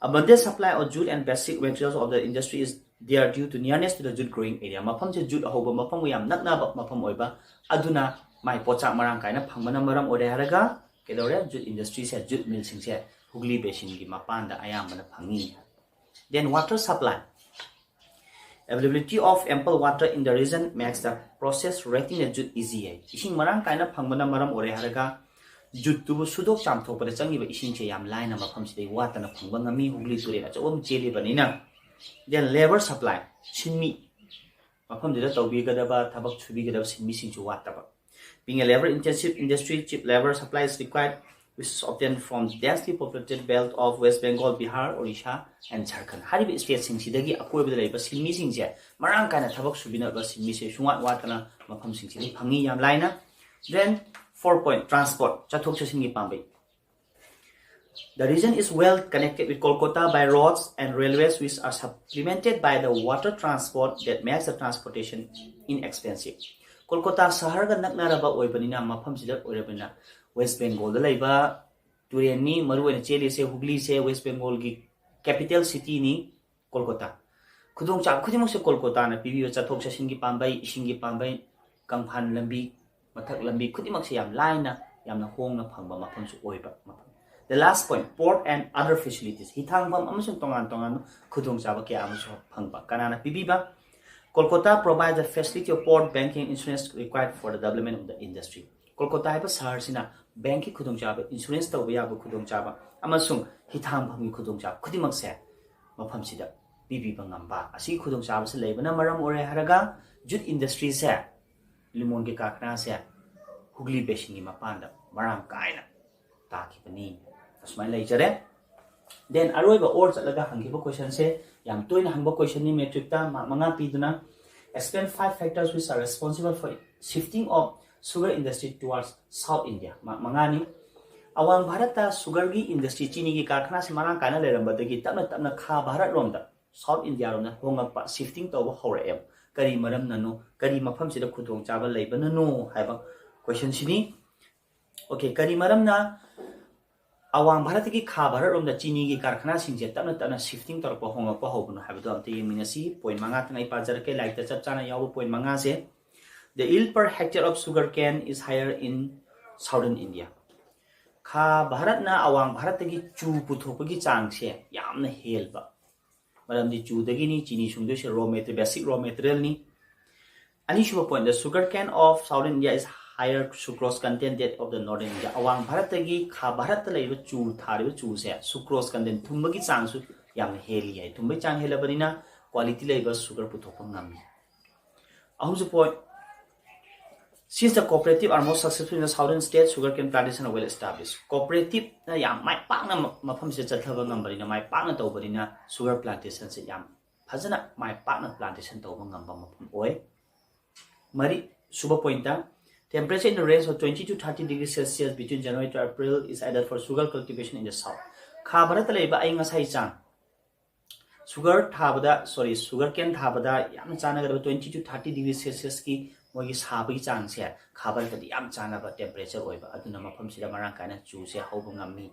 Abundant supply of jute and basic materials of the industry is there due to nearness to the jute growing area꯫ ꯃꯐꯝꯁꯦ jute ꯍꯧꯕ ꯃꯐꯝꯒ ꯌꯥꯝ ꯅꯛꯅꯕ ꯃꯐꯝ ꯑꯣꯏꯕ ꯑꯗꯨꯅ ꯃꯥꯒꯤ ꯄꯣꯠꯆꯥꯛ ꯃꯔꯥꯡ ꯀꯥꯏꯅ ꯐꯪꯕꯅ ꯃꯔꯝ ꯑꯣꯏꯔꯦ ꯍꯥꯏꯔꯒ ꯀꯩꯗꯧꯔꯦ? Jute industryꯁꯦ, jute millꯁꯤꯡꯁꯦ ꯍꯨꯒ꯭ꯂꯤ basinꯒꯤ ꯃꯄꯥꯟꯗ ꯑꯌꯥꯝꯕꯅ ꯐꯪꯉꯤ꯫ Then water supply, availability of ample water in the region makes the process reacting the jute easy ꯍꯥꯏ꯫ ꯏꯁꯤꯡ ꯃꯔꯥꯡ ꯀꯥꯏꯅ ꯐꯪꯕꯅ ꯃꯔꯝ ꯑꯣꯏꯔꯦ ꯍꯥꯏꯔꯒ juteꯇꯨꯕꯨ ꯁꯨꯗꯣꯛ ꯆꯥꯝꯊꯣꯛꯄꯗ ꯆꯪꯉꯤꯕ ꯏꯁꯤꯡꯁꯦ ꯌꯥꯝ ꯂꯥꯏꯅ ꯃꯐꯝꯁꯤꯗ ꯋꯥꯠꯇꯅ ꯐꯪꯕ ꯉꯝꯃꯤ, ꯍꯨꯒ꯭ꯂꯤ ꯇꯨꯔꯦꯜ ꯑꯆꯧꯕ ꯑꯃ ꯆꯦꯜꯂꯤꯕꯅꯤꯅ꯫ Then labour supply, ꯁꯤꯟꯃꯤ, ꯃꯐꯝꯗꯨꯗ ꯇꯧꯕꯤꯒꯗꯕ, ꯊꯕꯛ ꯁꯨꯕꯤꯒꯗꯕ ꯁꯤꯟꯃꯤꯁꯤꯡꯁꯨ ꯋꯥꯠꯇꯕ꯫ Being a labour intensive industry, cheap labour supply is required, which is obtained from densely populated belt of West Bengal, Bihar, Orissa and Jharkhand꯫ ꯍꯥꯏꯔꯤꯕ stateꯁꯤꯡꯁꯤꯗꯒꯤ ꯑꯀꯣꯏꯕꯗ ꯂꯩꯕ ꯁꯤꯟꯃꯤꯁꯤꯡꯁꯦ ꯃꯔꯥꯡ ꯀꯥꯏꯅ ꯊꯕꯛ ꯁꯨꯕꯤꯅꯕ ꯁꯤꯟꯃꯤꯁꯦ ꯁꯨꯡꯋꯥꯠ ꯋꯥꯠꯇꯅ ꯃꯐꯝꯁꯤꯡꯁꯤꯗꯒꯤ ꯐꯪꯉꯤ ꯌꯥꯝ ꯂꯥꯏꯅ꯫ Then four point, transport, ꯆꯠꯊꯣꯛ ꯆꯠꯁꯤꯟꯒꯤ ꯄꯥꯝꯕꯩ꯫ The region is well connected with Kolkata by roads and railways, which are supplemented by the water transport that makes the transportation inexpensive꯫ Kolkata ꯁꯍꯔꯒ ꯅꯛꯅꯔꯕ ꯑꯣꯏꯕꯅꯤꯅ, ꯃꯐꯝꯁꯤꯗ ꯑꯣꯏꯔꯕꯅꯤꯅ, West Bengalꯗ ꯂꯩꯕ ꯇꯨꯔꯦꯜꯅꯤ, ꯃꯔꯨꯑꯣꯏꯅ ꯆꯦꯜꯂꯤꯁꯦ ꯍꯨꯒ꯭ꯂꯤꯁꯦ, West Bengalꯒꯤ capital cityꯅꯤ ꯀꯣꯜꯀꯇꯥ꯫ ꯈꯨꯗꯣꯡꯆꯥꯕ ꯈꯨꯗꯤꯡꯃꯛꯁꯦ ꯀꯣꯜꯀꯇꯥꯅ ꯄꯤꯕꯤꯕ, ꯆꯠꯊꯣꯛ ꯆꯠꯁꯤꯟꯒꯤ ꯄꯥꯝꯕꯩ, ꯏꯁꯤꯡꯒꯤ ꯄꯥꯝꯕꯩ, ꯀꯪꯐꯥꯟ ꯂꯝꯕꯤ, ꯃꯊꯛ ꯂꯝꯕꯤ ꯈꯨꯗꯤꯡꯃꯛꯁꯦ ꯌꯥꯝ ꯂꯥꯏꯅ, ꯌꯥꯝꯅ ꯍꯣꯡꯅ ꯐꯪꯕ ꯃꯐꯝꯁꯨ ꯑꯣꯏꯕ ꯃꯐꯝ꯫ The last point, port and other facilities, ꯍꯤꯊꯥꯡꯐꯝ ꯑꯃꯁꯨꯡ ꯇꯣꯉꯥꯟ ꯇꯣꯉꯥꯟꯕ ꯈꯨꯗꯣꯡꯆꯥꯕ ꯀꯌꯥ ꯑꯃꯁꯨ ꯐꯪꯕ꯫ ꯀꯅꯥꯅ ꯄꯤꯕꯤꯕ? Kolkata provides the facility of port banking insurance required for the development of the industry. Kolkata ꯍꯥꯏꯕ ꯁꯍꯔꯁꯤꯅ ꯕꯦꯡꯀꯤ ꯈꯨꯗꯣꯡꯆꯥꯕ, ꯏꯟꯁꯨꯔꯦꯟꯁ ꯇꯧꯕ ꯌꯥꯕ ꯈꯨꯗꯣꯡꯆꯥꯕ ꯑꯃꯁꯨꯡ ꯍꯤꯊꯥꯡꯐꯝꯒꯤ ꯈꯨꯗꯣꯡꯆꯥꯕ ꯈꯨꯗꯤꯡꯃꯛꯁꯦ ꯃꯐꯝꯁꯤꯗ ꯄꯤꯕꯤꯕ ꯉꯝꯕ, ꯑꯁꯤꯒꯤ ꯈꯨꯗꯣꯡꯆꯥꯕꯁꯤ ꯂꯩꯕꯅ ꯃꯔꯝ ꯑꯣꯏꯔꯦ ꯍꯥꯏꯔꯒ ꯖꯨꯠ ꯏꯟꯗꯁꯇ꯭ꯔꯤꯁꯦ, ꯂꯤꯃꯣꯟꯒꯤ ꯀꯥꯔꯈꯅꯥꯁꯦ ꯍꯨꯒ꯭ꯂꯤ ꯕꯦꯁꯤꯟꯒꯤ ꯃꯄꯥꯟꯗ ꯃꯔꯥꯡ ꯀꯥꯏꯅ ꯇꯥꯈꯤꯕꯅꯤ꯫ ꯑꯁꯨꯃꯥꯏꯅ ꯂꯩꯖꯔꯦ꯫ Then ꯑꯔꯣꯏꯕ ꯑꯣꯔ ꯆꯠꯂꯒ ꯍꯪꯈꯤꯕ ꯀꯣꯏꯁꯟꯁꯦ ꯌꯥꯝ ꯇꯣꯏꯅ ꯍꯪꯕ ꯀꯣꯏꯁꯟꯅꯤ, ꯃꯦꯇ꯭ꯔꯤꯛꯇ ꯃꯥꯔꯛ ꯃꯉꯥ ꯄꯤꯗꯨꯅ, explain five factors which are responsible for shifting of sugar industry towards South India, mark ꯃꯉꯥꯅꯤ꯫ ꯑꯋꯥꯡ ꯚꯥꯔꯠꯇ ꯁꯨꯒꯔꯒꯤ ꯏꯟꯗꯁꯇ꯭ꯔꯤ, ꯆꯤꯅꯤꯒꯤ ꯀꯥꯔꯈꯅꯥꯁꯤ ꯃꯔꯥꯡ ꯀꯥꯏꯅ ꯂꯩꯔꯝꯕꯗꯒꯤ ꯇꯞꯅ ꯇꯞꯅ ꯈꯥ ꯚꯥꯔꯠ ꯂꯣꯝꯗ, ꯁꯥꯎꯠ ꯏꯟꯗꯤꯌꯥ ꯂꯣꯝꯗ ꯍꯣꯡꯂꯛꯄ, ꯁꯤꯐꯇꯤꯡ ꯇꯧꯕ ꯍꯧꯔꯛꯑꯦꯕ꯫ ꯀꯔꯤ ꯃꯔꯝꯅꯅꯣ, ꯀꯔꯤ ꯃꯐꯝꯁꯤꯗ ꯈꯨꯗꯣꯡꯆꯥꯕ ꯂꯩꯕꯅꯅꯣ ꯍꯥꯏꯕ ꯀꯣꯏꯁꯟꯁꯤꯅꯤ꯫ ꯑꯣꯀꯦ, ꯀꯔꯤ ꯃꯔꯝꯅ ꯑꯋꯥꯡ ꯚꯥꯔꯠꯇꯒꯤ ꯈꯥ ꯚꯥꯔꯠ ꯂꯣꯝꯗ ꯆꯤꯅꯤꯒꯤ ꯀꯥꯔꯈꯅꯥꯁꯤꯡꯁꯦ ꯇꯞꯅ ꯇꯞꯅ ꯁꯤꯐꯇꯤꯡ ꯇꯧꯔꯛꯄ, ꯍꯣꯡꯂꯛꯄ ꯍꯧꯕꯅꯣ ꯍꯥꯏꯕꯗꯣ ꯑꯝꯇ ꯌꯦꯡꯃꯤꯟꯅꯁꯤ꯫ ꯄꯣꯏꯟ ꯃꯉꯥꯇꯪ ꯑꯩ ꯄꯥꯖꯔꯛꯀꯦ, ꯂꯥꯏꯔꯤꯛꯇ ꯆꯞ ꯆꯥꯅ ꯌꯥꯎꯕ ꯄꯣꯏꯟ ꯃꯉꯥꯁꯦ꯫ The yield per hectare of sugar cane is higher in southern India. ꯈꯥ ꯚꯥꯔꯠꯅ ꯑꯋꯥꯡ ꯚꯥꯔꯠꯇꯒꯤ ꯆꯨ ꯄꯨꯊꯣꯛꯄꯒꯤ ꯆꯥꯡꯁꯦ ꯌꯥꯝꯅ ꯍꯦꯜꯕ꯫ ꯃꯔꯝꯗꯤ ꯆꯨꯗꯒꯤꯅꯤ ꯆꯤꯅꯤ ꯁꯨꯡꯗꯣꯏꯁꯦ, raw material, basic raw materialꯅꯤ꯫ ꯑꯅꯤꯁꯨꯕ ꯄꯣꯏꯟꯗ, sugar cane of southern India is higher sucrose content that of the northern India. ꯑꯋꯥꯡ ꯚꯥꯔꯠꯇꯒꯤ ꯈꯥ ꯚꯥꯔꯠꯇ ꯂꯩꯔꯤꯕ ꯆꯨ, ꯊꯥꯔꯤꯕ ꯆꯨꯁꯦ sucrose content, ꯊꯨꯝꯕꯒꯤ ꯆꯥꯡꯁꯨ ꯌꯥꯝꯅ ꯍꯦꯜꯂꯤ ꯍꯥꯏ꯫ ꯊꯨꯝꯕꯒꯤ ꯆꯥꯡ ꯍꯦꯜꯂꯕꯅꯤꯅ quality ꯂꯩꯕ sugar ꯄꯨꯊꯣꯛꯄ ꯉꯝꯃꯤ꯫ ꯑꯍꯨꯝꯁꯨ point, since the cooperative are most successful in the southern state, sugarcane plantation are well established. Cooperativeꯅ ꯌꯥꯝ ꯃꯥꯏ ꯄꯥꯛꯅ ꯃ-, ꯃꯐꯝꯁꯤꯗ ꯆꯠꯊꯕ ꯉꯝꯕꯅꯤꯅ, ꯃꯥꯏ ꯄꯥꯛꯅ ꯇꯧꯕꯅꯤꯅ sugar plantationꯁꯦ ꯌꯥꯝ ꯐꯖꯅ ꯃꯥꯏ ꯄꯥꯛꯅ plantation ꯇꯧꯕ ꯉꯝꯕ ꯃꯐꯝ ꯑꯣꯏ꯫ ꯃꯔꯤ ꯁꯨꯕ point, temperature in the range of twenty to thirty degrees Celsius between January to April is ideal for sugar cultivation in the south. ꯈꯥ ꯚꯥꯔꯠꯇ ꯂꯩꯕ ꯑꯏꯪ ꯑꯁꯥꯒꯤ ꯆꯥꯡ, sugar ꯊꯥꯕꯗ, sorry, sugarcane ꯊꯥꯕꯗ ꯌꯥꯝꯅ ꯆꯥꯟꯅꯒꯗꯕ twenty to thirty degree Celsiusꯀꯤ ꯃꯣꯏꯒꯤ ꯁꯥꯕꯒꯤ ꯆꯥꯡꯁꯦ ꯈꯥ ꯚꯥꯔꯠꯇꯗꯤ ꯌꯥꯝ ꯆꯥꯟꯅꯕ temperature ꯑꯣꯏꯕ, ꯑꯗꯨꯅ ꯃꯐꯝꯁꯤꯗ ꯃꯔꯥꯡ ꯀꯥꯏꯅ ꯆꯨꯁꯦ ꯍꯧꯕ ꯉꯝꯃꯤ꯫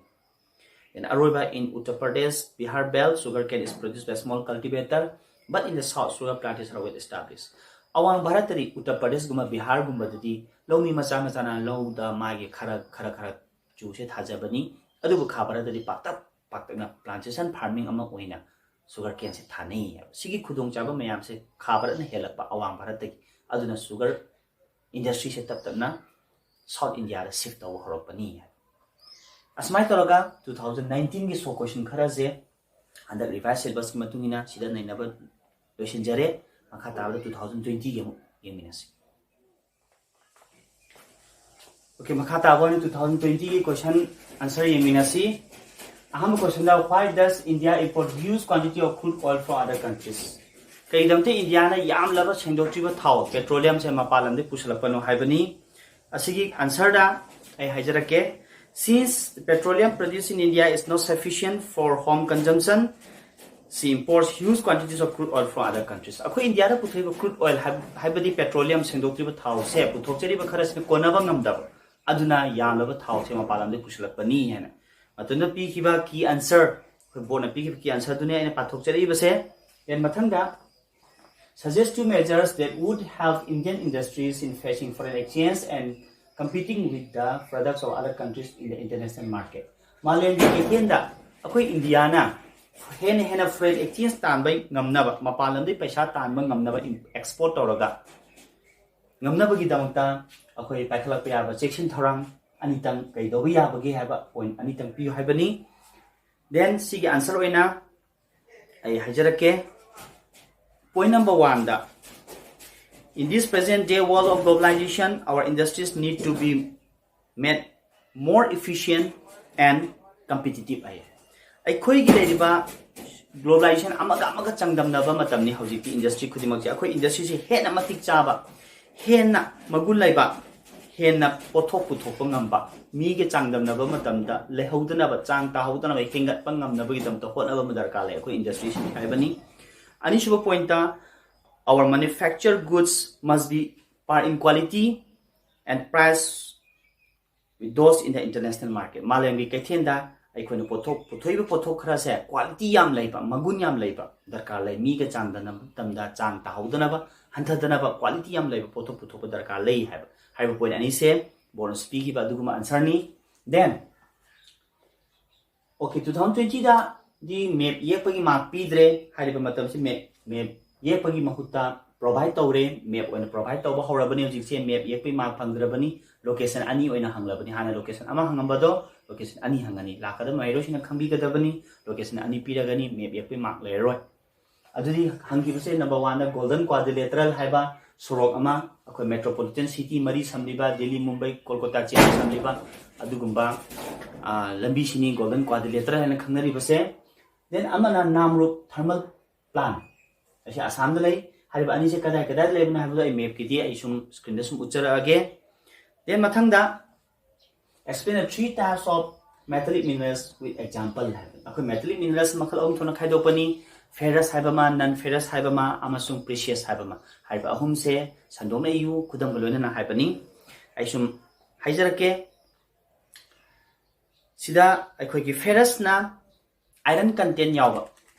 Then ꯑꯔꯣꯏꯕ, in Uttar Pradesh, Bihar belt, sugarcane is produced by small cultivator, but in the south, sugar plantation are well established. ꯑꯋꯥꯡ ꯚꯥꯔꯠꯇꯗꯤ ꯎꯠꯇꯔ ꯄ꯭ꯔꯗꯦꯁꯒꯨꯝꯕ ꯕꯤꯍꯥꯔꯒꯨꯝꯕꯗꯗꯤ ꯂꯧꯃꯤ ꯃꯆꯥ ꯃꯆꯥꯅ ꯂꯧꯗ ꯃꯥꯒꯤ ꯈꯔ ꯈꯔ ꯈꯔ ꯆꯨꯁꯦ ꯊꯥꯖꯕꯅꯤ꯫ ꯑꯗꯨꯕꯨ ꯈꯥ ꯚꯥꯔꯠꯇꯗꯤ ꯄꯥꯛꯇꯛ ꯄꯥꯛꯇꯛꯅ plantation farming ꯑꯃ ꯑꯣꯏꯅ sugar caneꯁꯦ ꯊꯥꯅꯩ ꯍꯥꯏꯕ꯫ ꯁꯤꯒꯤ ꯈꯨꯗꯣꯡꯆꯥꯕ ꯃꯌꯥꯝꯁꯦ ꯈꯥ ꯚꯥꯔꯠꯅ ꯍꯦꯜꯂꯛꯄ, ꯑꯋꯥꯡ ꯚꯥꯔꯠꯇꯒꯤ꯫ ꯑꯗꯨꯅ sugar industryꯁꯦ ꯇꯞ ꯇꯞꯅ South Indiaꯗ shift ꯇꯧꯕ ꯍꯧꯔꯛꯄꯅꯤ ꯍꯥꯏꯕ꯫ ꯑꯁꯨꯃꯥꯏꯅ ꯇꯧꯔꯒ two thousand nineteenꯒꯤ SoO question ꯈꯔꯁꯦ ꯍꯟꯗꯛ revised syllabusꯀꯤ ꯃꯇꯨꯡ ꯏꯟꯅ ꯁꯤꯗ ꯅꯩꯅꯕ ꯂꯣꯏꯁꯤꯟꯖꯔꯦ꯫ ꯃꯈꯥ ꯇꯥꯕꯗ two thousand twentyꯒꯤ ꯑꯃꯨꯛ ꯌꯦꯡꯃꯤꯟꯅꯁꯤ꯫ Okay, ꯃꯈꯥ ꯇꯥꯕ ꯑꯣꯏꯅ two thousand twentyꯒꯤ question answer ꯌꯦꯡꯃꯤꯟꯅꯁꯤ꯫ ꯑꯍꯥꯟꯕ questionꯗ, why does India import huge quantity of crude oil from other countries? ꯀꯔꯤꯒꯤꯗꯃꯛꯇ ꯏꯟꯗꯤꯌꯥꯅ ꯌꯥꯝꯂꯕ ꯁꯦꯡꯗꯣꯛꯇ꯭ꯔꯤꯕ ꯊꯥꯎ, petroleumꯁꯦ ꯃꯄꯥꯟ ꯂꯝꯗꯒꯤ ꯄꯨꯁꯤꯜꯂꯛꯄꯅꯣ ꯍꯥꯏꯕꯅꯤ꯫ ꯑꯁꯤꯒꯤ answerꯗ ꯑꯩ ꯍꯥꯏꯖꯔꯛꯀꯦ꯫ Since petroleum produced in India is not sufficient for home consumption, she imports huge quantities of crude oil from other countries. ꯑꯩꯈꯣꯏ ꯏꯟꯗꯤꯌꯥꯗ ꯄꯨꯊꯣꯛꯏꯕ crude oil ꯍꯥꯏꯕ-, ꯍꯥꯏꯕꯗꯤ petroleum ꯁꯦꯡꯗꯣꯛꯇ꯭ꯔꯤꯕ ꯊꯥꯎꯁꯦ ꯄꯨꯊꯣꯛꯆꯔꯤꯕ ꯈꯔꯁꯤꯅ ꯀꯣꯟꯅꯕ ꯉꯝꯗꯕ, ꯑꯗꯨꯅ ꯌꯥꯝꯂꯕ ꯊꯥꯎꯁꯦ ꯃꯄꯥꯟ ꯂꯝꯗꯒꯤ ꯄꯨꯁꯤꯜꯂꯛꯄꯅꯤ ꯍꯥꯏꯅ ꯃꯇꯨꯡꯗ ꯄꯤꯈꯤꯕ key answer, ꯑꯩꯈꯣꯏ boardꯅ ꯄꯤꯈꯤꯕ key answerꯗꯨꯅꯦ ꯑꯩꯅ ꯄꯥꯊꯣꯛꯆꯔꯛꯏꯕꯁꯦ꯫ Then ꯃꯊꯪꯗ, suggest two measures that would help Indian industries in facing foreign exchange and competing with the products of other countries in the international market. ꯃꯥꯂꯦꯝꯒꯤ ꯀꯩꯊꯦꯜꯗ ꯑꯩꯈꯣꯏ ꯏꯟꯗꯤꯌꯥꯅ ꯍꯦꯟꯅ ꯍꯦꯟꯅ foreign exchange ꯇꯥꯟꯕ ꯉꯝꯅꯕ, ꯃꯄꯥꯟ ꯂꯝꯗꯒꯤ ꯄꯩꯁꯥ ꯇꯥꯟꯕ ꯉꯝꯅꯕ, export ꯇꯧꯔꯒ ꯉꯝꯅꯕꯒꯤꯗꯃꯛꯇ ꯑꯩꯈꯣꯏ ꯄꯥꯏꯈꯠꯂꯛꯄ ꯌꯥꯕ ꯆꯦꯛꯁꯤꯟ ꯊꯧꯔꯥꯡ ꯑꯅꯤꯇꯪ ꯀꯩꯗꯧꯕ ꯌꯥꯕꯒꯦ ꯍꯥꯏꯕ point ꯑꯅꯤꯇꯪ ꯄꯤꯌꯨ ꯍꯥꯏꯕꯅꯤ꯫ Then ꯁꯤꯒꯤ answer ꯑꯣꯏꯅ ꯑꯩ ꯍꯥꯏꯖꯔꯛꯀꯦ꯫ Point number oneꯗ, in this present day world of globalization, our industries need to be made more efficient and competitive ꯍꯥꯏꯌꯦ꯫ ꯑꯩꯈꯣꯏꯒꯤ ꯂꯩꯔꯤꯕ globalization, ꯑꯃꯒ ꯑꯃꯒ ꯆꯥꯡꯗꯝꯅꯕ ꯃꯇꯝꯅꯤ ꯍꯧꯖꯤꯛꯇꯤ꯫ Industry ꯈꯨꯗꯤꯡꯃꯛꯁꯦ, ꯑꯩꯈꯣꯏ industryꯁꯦ ꯍꯦꯟꯅ ꯃꯇꯤꯛ ꯆꯥꯕ, ꯍꯦꯟꯅ ꯃꯒꯨꯟ ꯂꯩꯕ, ꯍꯦꯟꯅ ꯄꯣꯠꯊꯣꯛ ꯄꯨꯊꯣꯛꯄ ꯉꯝꯕ, ꯃꯤꯒ ꯆꯥꯡꯗꯝꯅꯕ ꯃꯇꯝꯗ ꯂꯩꯍꯧꯗꯅꯕ, ꯆꯥꯡ ꯇꯥꯍꯧꯗꯅꯕ, ꯍꯦꯟꯒꯠꯄ ꯉꯝꯅꯕꯒꯤꯗꯃꯛꯇ ꯍꯣꯠꯅꯕ ꯑꯃ ꯗꯔꯀꯥꯔ ꯂꯩ ꯑꯩꯈꯣꯏ industryꯁꯤꯡ ꯍꯥꯏꯕꯅꯤ꯫ ꯑꯅꯤꯁꯨꯕ pointꯇ, our manufactured goods must be par in quality and price with those in the international market. ꯃꯥꯂꯦꯝꯒꯤ ꯀꯩꯊꯦꯜꯗ ꯑꯩꯈꯣꯏꯅ ꯄꯣꯠꯊꯣꯛ, ꯄꯨꯊꯣꯛꯏꯕ ꯄꯣꯠꯊꯣꯛ ꯈꯔꯁꯦ quality ꯌꯥꯝ ꯂꯩꯕ, ꯃꯒꯨꯟ ꯌꯥꯝ ꯂꯩꯕ ꯗꯔꯀꯥꯔ ꯂꯩ꯫ ꯃꯤꯒ ꯆꯥꯡꯗꯝꯅꯕ ꯃꯇꯝꯗ ꯆꯥꯡ ꯇꯥꯍꯧꯗꯅꯕ, ꯍꯟꯊꯗꯅꯕ, quality ꯌꯥꯝ ꯂꯩꯕ ꯄꯣꯠꯊꯣꯛ ꯄꯨꯊꯣꯛꯄ ꯗꯔꯀꯥꯔ ꯂꯩ ꯍꯥꯏꯕ, ꯍꯥꯏꯕ point ꯑꯅꯤꯁꯦ boardꯅꯁꯨ ꯄꯤꯈꯤꯕ ꯑꯗꯨꯒꯨꯝꯕ answerꯅꯤ꯫ Then, okay, two thousand twentyꯗ ꯗꯤ ꯃꯦꯞ ꯌꯦꯛꯄꯒꯤ ꯃꯥꯔꯛ ꯄꯤꯗ꯭ꯔꯦ꯫ ꯍꯥꯏꯔꯤꯕ ꯃꯇꯝꯁꯤ ꯃꯦꯞ ꯃꯦꯞ ꯌꯦꯛꯄꯒꯤ ꯃꯍꯨꯠꯇ ꯄ꯭ꯔꯣꯚꯥꯏꯠ ꯇꯧꯔꯦ꯫ ꯃꯦꯞ ꯑꯣꯏꯅ ꯄ꯭ꯔꯣꯚꯥꯏꯠ ꯇꯧꯕ ꯍꯧꯔꯕꯅꯤ꯫ ꯍꯧꯖꯤꯛꯁꯦ ꯃꯦꯞ ꯌꯦꯛꯄꯒꯤ ꯃꯥꯔꯛ ꯐꯪꯗ꯭ꯔꯕꯅꯤ꯫ ꯂꯣꯀꯦꯁꯟ ꯑꯅꯤ ꯑꯣꯏꯅ ꯍꯪꯂꯕꯅꯤ꯫ ꯍꯥꯟꯅ ꯂꯣꯀꯦꯁꯟ ꯑꯃ ꯍꯪꯉꯝꯕꯗꯣ ꯂꯣꯀꯦꯁꯟ ꯑꯅꯤ ꯍꯪꯉꯅꯤ꯫ ꯂꯥꯛꯀꯗꯕ ꯃꯍꯩꯔꯣꯏꯁꯤꯡꯅ ꯈꯪꯕꯤꯒꯗꯕꯅꯤ, ꯂꯣꯀꯦꯁꯟ ꯑꯅꯤ ꯄꯤꯔꯒꯅꯤ, ꯃꯦꯞ ꯌꯦꯛꯄꯒꯤ ꯃꯥꯔꯛ ꯂꯩꯔꯔꯣꯏ꯫ ꯑꯗꯨꯗꯤ ꯍꯪꯈꯤꯕꯁꯦ ꯅꯝꯕꯔ ꯋꯥꯟꯗ ꯒꯣꯜꯗꯟ ꯀ꯭ꯋꯥꯗ꯭ꯔꯤꯂꯦꯇꯔꯦꯜ ꯍꯥꯏꯕ ꯁꯣꯔꯣꯛ ꯑꯃ, ꯑꯩꯈꯣꯏ ꯃꯦꯇ꯭ꯔꯣꯄꯣꯂꯤꯇꯟ ꯁꯤꯇꯤ ꯃꯔꯤ ꯁꯝꯂꯤꯕ, ꯗꯦꯜꯂꯤ, ꯃꯨꯝꯕꯥꯏ, ꯀꯣꯜꯀꯇꯥ, ꯆꯦꯟꯅꯥꯏ ꯁꯝꯂꯤꯕ ꯑꯗꯨꯒꯨꯝꯕ, ꯑ, ꯂꯝꯕꯤꯁꯤꯅꯤ ꯒꯣꯜꯗꯟ ꯀ꯭ꯋꯥꯗ꯭ꯔꯤꯂꯦꯇꯔꯦꯜ ꯍꯥꯏꯅ ꯈꯪꯅꯔꯤꯕꯁꯦ꯫ ꯗꯦꯟ ꯑꯃꯅ ꯅꯥꯝꯔꯨꯞ ꯊꯔꯃꯦꯜ ꯄ꯭ꯂꯥꯟ, ꯑꯁꯤ ꯑꯁꯥꯝꯗ ꯂꯩ꯫ ꯍꯥꯏꯔꯤꯕ ꯑꯅꯤꯁꯦ ꯀꯗꯥꯏ ꯀꯗꯥꯏꯗ ꯂꯩꯕꯅꯣ ꯍꯥꯏꯕꯗꯣ ꯑꯩ ꯃꯦꯞꯀꯤꯗꯤ ꯑꯩ ꯁꯨꯝ ꯁ꯭ꯀ꯭ꯔꯤꯟꯗ ꯁꯨꯝ ꯎꯠꯆꯔꯛꯑꯒꯦ꯫ ꯗꯦꯟ ꯃꯊꯪꯗ explain the three types of metallic minerals with example ꯍꯥꯏꯕ꯫ ꯑꯩꯈꯣꯏ ꯃꯦꯇꯥꯂꯤꯛ ꯃꯤꯅꯔꯦꯜꯁ ꯃꯈꯜ ꯑꯍꯨꯝ ꯊꯣꯛꯅ ꯈꯥꯏꯗꯣꯛꯄꯅꯤ꯫ ꯐꯦꯔꯁ ꯍꯥꯏꯕ ꯑꯃ, ꯅꯟ ꯐꯦꯔꯁ ꯍꯥꯏꯕ ꯑꯃ, ꯑꯃꯁꯨꯡ ꯄ꯭ꯔꯤꯁꯤꯌꯁ ꯍꯥꯏꯕ ꯑꯃ꯫ ꯍꯥꯏꯔꯤꯕ ꯑꯍꯨꯝꯁꯦ ꯁꯟꯗꯣꯛꯅ ꯏꯌꯨ, ꯈꯨꯗꯝꯒ ꯂꯣꯏꯅꯅ ꯍꯥꯏꯕꯅꯤ꯫ ꯑꯩ ꯁꯨꯝ ꯍꯥꯏꯖꯔꯛꯀꯦ꯫ ꯁꯤꯗ ꯑꯩꯈꯣꯏꯒꯤ ꯐꯦꯔꯁꯅ ꯑꯥꯏꯔꯟ ꯀꯟꯇꯦꯟ ꯌꯥꯎꯕ,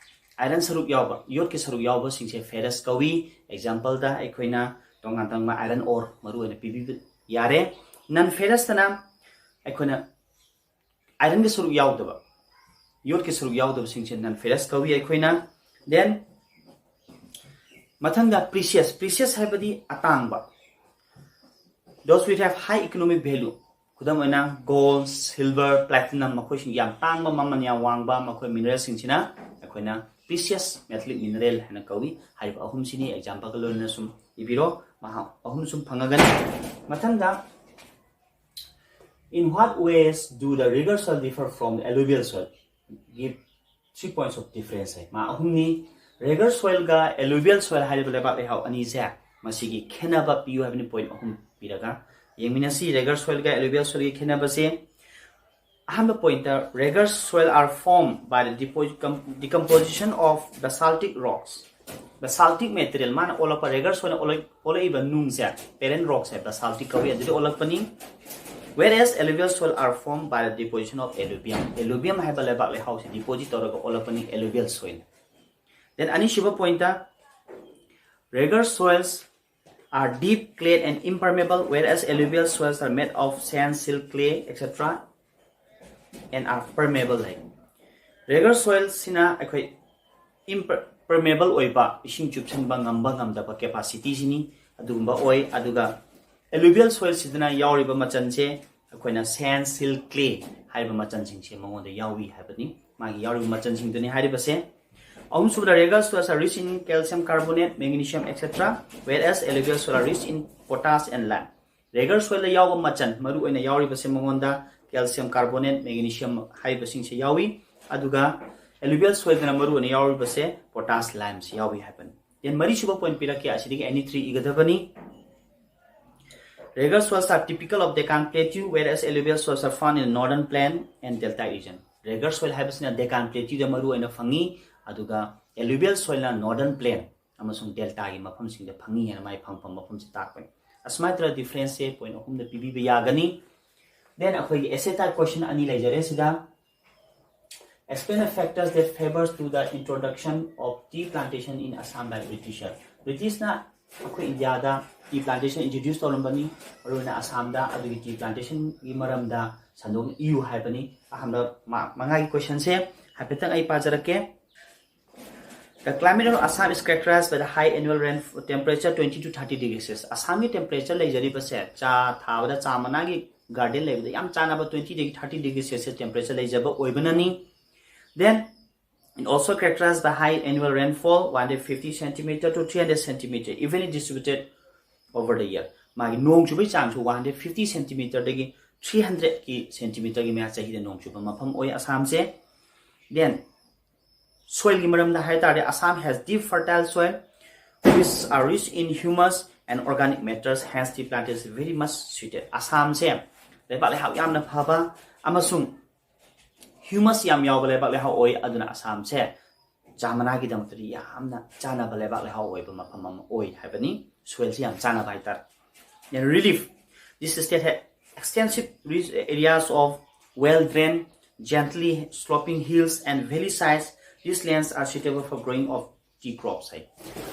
ꯑꯥꯏꯔꯟ ꯁꯔꯨꯛ ꯌꯥꯎꯕ, ꯌꯣꯠꯀꯤ ꯁꯔꯨꯛ ꯌꯥꯎꯕꯁꯤꯡꯁꯦ ꯐꯦꯔꯁ ꯀꯧꯏ꯫ ꯑꯦꯛꯖꯥꯝꯄꯜꯗ ꯑꯩꯈꯣꯏꯅ ꯇꯣꯉꯥꯟ ꯇꯣꯉꯥꯟꯕ ꯑꯥꯏꯔꯟ ꯑꯣꯔ ꯃꯔꯨ ꯑꯣꯏꯅ ꯄꯤꯕꯤꯕ ꯌꯥꯔꯦ꯫ ꯅꯟ ꯐꯦꯔꯁꯇꯅ ꯑꯩꯈꯣꯏꯅ ꯑꯥꯏꯔꯟꯒꯤ ꯁꯔꯨꯛ ꯌꯥꯎꯗꯕ, ꯌꯣꯠꯀꯤ ꯁꯔꯨꯛ ꯌꯥꯎꯗꯕꯁꯤꯡꯁꯦ ꯅꯟ ꯐꯦꯔꯁ ꯀꯧꯏ ꯑꯩꯈꯣꯏꯅ꯫ ꯗꯦꯟ ꯃꯊꯪꯗ ꯄ꯭ꯔꯤꯁꯤꯌꯁ꯫ ꯄ꯭ꯔꯤꯁꯤꯌꯁ ꯍꯥꯏꯕꯗꯤ ꯑꯇꯥꯡꯕ, those which have high economic value꯫ ꯈꯨꯗꯝ ꯑꯣꯏꯅ ꯒꯣꯜ, ꯁꯤꯜꯚꯔ, ꯄ꯭ꯂꯥꯇꯤꯅꯝ, ꯃꯈꯣꯏꯁꯤꯡ ꯌꯥꯝ ꯇꯥꯡꯕ, ꯃꯃꯜ ꯌꯥꯝ ꯋꯥꯡꯕ, ꯃꯈꯣꯏ ꯃꯤꯅꯔꯦꯜꯁꯤꯡꯁꯤꯅ ꯑꯩꯈꯣꯏꯅ ꯄ꯭ꯔꯤꯁꯤꯌꯁ ꯃꯦꯇꯥꯂꯤꯛ ꯃꯤꯅꯔꯦꯜ ꯍꯥꯏꯅ ꯀꯧꯏ꯫ ꯍꯥꯏꯔꯤꯕ ꯑꯍꯨꯝꯁꯤꯅꯤ ꯑꯦꯛꯖꯥꯝꯄꯜꯒ ꯂꯣꯏꯅꯅ ꯁꯨꯝ ꯏꯕꯤꯔꯣ, ꯃꯍꯥꯛ ꯑꯍꯨꯝ ꯁꯨꯝ ꯐꯪꯉꯒꯅꯤ꯫ ꯃꯊꯪꯗ, in what ways do the rigor soil differ from the alluvial soil? Give three points of difference ꯍꯥꯏ꯫ ꯃꯥ ꯑꯍꯨꯝꯅꯤ꯫ ꯔꯦꯒꯔ ꯁꯣꯏꯜꯒ ꯑꯦꯂꯨꯕꯤꯌꯦꯜ ꯁꯣꯏꯜ ꯍꯥꯏꯔꯤꯕ ꯂꯩꯕꯥꯛ ꯂꯩꯍꯥꯎ ꯑꯅꯤꯁꯦ, ꯃꯁꯤꯒꯤ ꯈꯦꯠꯅꯕ ꯄꯤꯌꯨ ꯍꯥꯏꯕꯅꯤ꯫ ꯄꯣꯏꯟꯠ ꯑꯍꯨꯝ ꯄꯤꯔꯒ ꯌꯦꯡꯃꯤꯟꯅꯁꯤ꯫ ꯔꯦꯒꯔ ꯁꯣꯏꯜꯒ ꯑꯦꯂꯨꯕꯤꯌꯦꯜ ꯁꯣꯏꯜꯒꯤ ꯈꯦꯠꯅꯕꯁꯦ, ꯑꯍꯥꯟꯕ ꯄꯣꯏꯟꯠꯇ, rigor soil are formed by the depo-, com-, decomposition of basaltic rocks꯫ Basaltic material, ꯃꯥꯅ ꯑꯣꯜꯂꯛꯄ, ꯔꯦꯒꯔ ꯁꯣꯏꯜꯅ ꯑꯣꯜꯂꯛ-, ꯑꯣꯜꯂꯛꯏꯕ ꯅꯨꯡꯁꯦ, parent rockꯁꯦ basaltic ꯀꯧꯏ, ꯑꯗꯨꯗꯤ ꯑꯣꯜꯂꯛꯄꯅꯤ꯫ Whereas alluvial soil are formed by the deposition of alluvium꯫ Alluvium ꯍꯥꯏꯕ ꯂꯩꯕꯥꯛ ꯂꯩꯍꯥꯎꯁꯦ deposit ꯇꯧꯔꯒ ꯑꯣꯜꯂꯛꯄꯅꯤ alluvial soil꯫ Then ꯑꯅꯤꯁꯨꯕ ꯄꯣꯏꯟꯠꯇ, rigor soils are deep clay and impermeable, whereas alluvial soils are made of sand, silt, clay, et cetera, and are permeable high. Regular soilꯁꯤꯅ ꯑꯩꯈꯣꯏ impermeable ꯑꯣꯏꯕ, ꯏꯁꯤꯡ ꯆꯨꯞꯁꯤꯟꯕ ꯉꯝꯕ ꯉꯝꯗꯕ capacityꯁꯤꯅꯤ, ꯑꯗꯨꯒꯨꯝꯕ ꯑꯣꯏ꯫ ꯑꯗꯨꯒ alluvial soilꯁꯤꯗꯅ ꯌꯥꯎꯔꯤꯕ ꯃꯆꯜꯁꯦ ꯑꯩꯈꯣꯏꯅ sand, silt, clay ꯍꯥꯏꯔꯤꯕ ꯃꯆꯜꯁꯤꯡꯁꯦ ꯃꯉꯣꯟꯗ ꯌꯥꯎꯏ ꯍꯥꯏꯕꯅꯤ꯫ ꯃꯥꯒꯤ ꯌꯥꯎꯔꯤꯕ ꯃꯆꯜꯁꯤꯡꯗꯨꯅꯤ ꯍꯥꯏꯔꯤꯕꯁꯦ꯫ ꯑꯍꯨꯝꯁꯨꯕꯗ, regular soils are rich in calcium carbonate, magnesium, et cetera, whereas alluvial soils are rich in potash and lime. Regular soilꯗ ꯌꯥꯎꯕ ꯃꯆꯜ ꯃꯔꯨ ꯑꯣꯏꯅ ꯌꯥꯎꯔꯤꯕꯁꯦ ꯃꯉꯣꯟꯗ calcium carbonate, magnesium ꯍꯥꯏꯔꯤꯕꯁꯤꯡꯁꯦ ꯌꯥꯎꯏ꯫ ꯑꯗꯨꯒ alluvial soilꯗꯅ ꯃꯔꯨ ꯑꯣꯏꯅ ꯌꯥꯎꯔꯤꯕꯁꯦ potash, limeꯁꯦ ꯌꯥꯎꯏ ꯍꯥꯏꯕꯅꯤ꯫ Then ꯃꯔꯤꯁꯨꯕ point ꯄꯤꯔꯛꯀꯦ, ꯑꯁꯤꯗꯒꯤ any three ꯏꯒꯗꯕꯅꯤ꯫ Regular soils are typical of Deccan Plateau, whereas alluvial soils are found in northern plain and delta region. Regular soil ꯍꯥꯏꯕꯁꯤꯅ Deccan Plateauꯗ ꯃꯔꯨ ꯑꯣꯏꯅ ꯐꯪꯉꯤ, ꯑꯗꯨꯒ alluvial soilꯅ northern plain ꯑꯃꯁꯨꯡ deltaꯒꯤ ꯃꯐꯝꯁꯤꯡꯗ ꯐꯪꯉꯤ ꯍꯥꯏꯅ ꯃꯥꯒꯤ ꯐꯪꯐꯝ ꯃꯐꯝꯁꯦ ꯇꯥꯛꯄꯅꯤ꯫ ꯑꯁꯨꯃꯥꯏꯅ ꯇꯧꯔꯒ differenceꯁꯦ point ꯑꯍꯨꯝꯗ ꯄꯤꯕꯤꯕ ꯌꯥꯒꯅꯤ꯫ Then ꯑꯩꯈꯣꯏꯒꯤ essay type question ꯑꯅꯤ ꯂꯩꯖꯔꯦ ꯁꯤꯗ꯫ Explain the factors that favors to the introduction of tea plantation in Assam by Britisher. Britishꯅ ꯑꯩꯈꯣꯏ ꯏꯟꯗꯤꯌꯥꯗ tea plantation introduce ꯇꯧꯔꯝꯕꯅꯤ, ꯃꯔꯨꯑꯣꯏꯅ ꯑꯁꯥꯝꯗ꯫ ꯑꯗꯨꯒꯤ tea plantationꯒꯤ ꯃꯔꯝꯗ ꯁꯟꯗꯣꯛꯅ ꯏꯌꯨ ꯍꯥꯏꯕꯅꯤ꯫ ꯑꯍꯥꯟꯕ ꯃꯥ-, ꯃꯉꯥꯒꯤ questionꯁꯦ ꯍꯥꯏꯐꯦꯠꯇꯪ ꯑꯩ ꯄꯥꯖꯔꯛꯀꯦ꯫ The climate of Assam is characterized by the high annual rain temperature twenty to thirty degrees Celsius. ꯑꯁꯥꯝꯒꯤ temperature ꯂꯩꯖꯔꯤꯕꯁꯦ ꯆꯥ ꯊꯥꯕꯗ, ꯆꯥ ꯃꯅꯥꯒꯤ garden ꯂꯩꯕꯗ ꯌꯥꯝ ꯆꯥꯟꯅꯕ twenty ꯗꯒꯤ thirty degree Celsius temperature ꯂꯩꯖꯕ ꯑꯣꯏꯕꯅꯅꯤ꯫ Then it also characterized by high annual rainfall, one hundred fifty centimeter to three hundred centimeter, evenly distributed over the year. ꯃꯥꯒꯤ ꯅꯣꯡ ꯆꯨꯕꯒꯤ ꯆꯥꯡꯁꯨ one hundred fifty centimeterꯗꯒꯤ three hundredꯀꯤ centimeterꯒꯤ ꯃꯌꯥ ꯆꯍꯤꯗ ꯅꯣꯡ ꯆꯨꯕ ꯃꯐꯝ ꯑꯣꯏ ꯑꯁꯥꯝꯁꯦ꯫ Then soilꯒꯤ ꯃꯔꯝꯗ ꯍꯥꯏ ꯇꯥꯔꯗꯤ, Assam has deep fertile soil which are rich in humus and organic matters, hence tea plantation is very much suited. ꯑꯁꯥꯝꯁꯦ ꯂꯩꯕꯥꯛ ꯂꯩꯍꯥꯎ ꯌꯥꯝꯅ ꯐꯕ ꯑꯃꯁꯨꯡ humus ꯌꯥꯝ ꯌꯥꯎꯕ ꯂꯩꯕꯥꯛ ꯂꯩꯍꯥꯎ ꯑꯣꯏ꯫ ꯑꯗꯨꯅ ꯑꯁꯥꯝꯁꯦ ꯆꯥ ꯃꯅꯥꯒꯤꯗꯃꯛꯇꯗꯤ ꯌꯥꯝꯅ ꯆꯥꯅꯕ ꯂꯩꯕꯥꯛ ꯂꯩꯍꯥꯎ ꯑꯣꯏꯕ ꯃꯐꯝ ꯑꯃ ꯑꯣꯏ ꯍꯥꯏꯕꯅꯤ꯫ Soilꯁꯤ ꯌꯥꯝ ꯆꯥꯅꯕ ꯍꯥꯏꯇꯥꯔꯦ꯫ Then relief. This state has extensive ridge areas of well drained, gently sloping hills and valley sides. These lands are suitable for growing of tea crops ꯍꯥꯏ꯫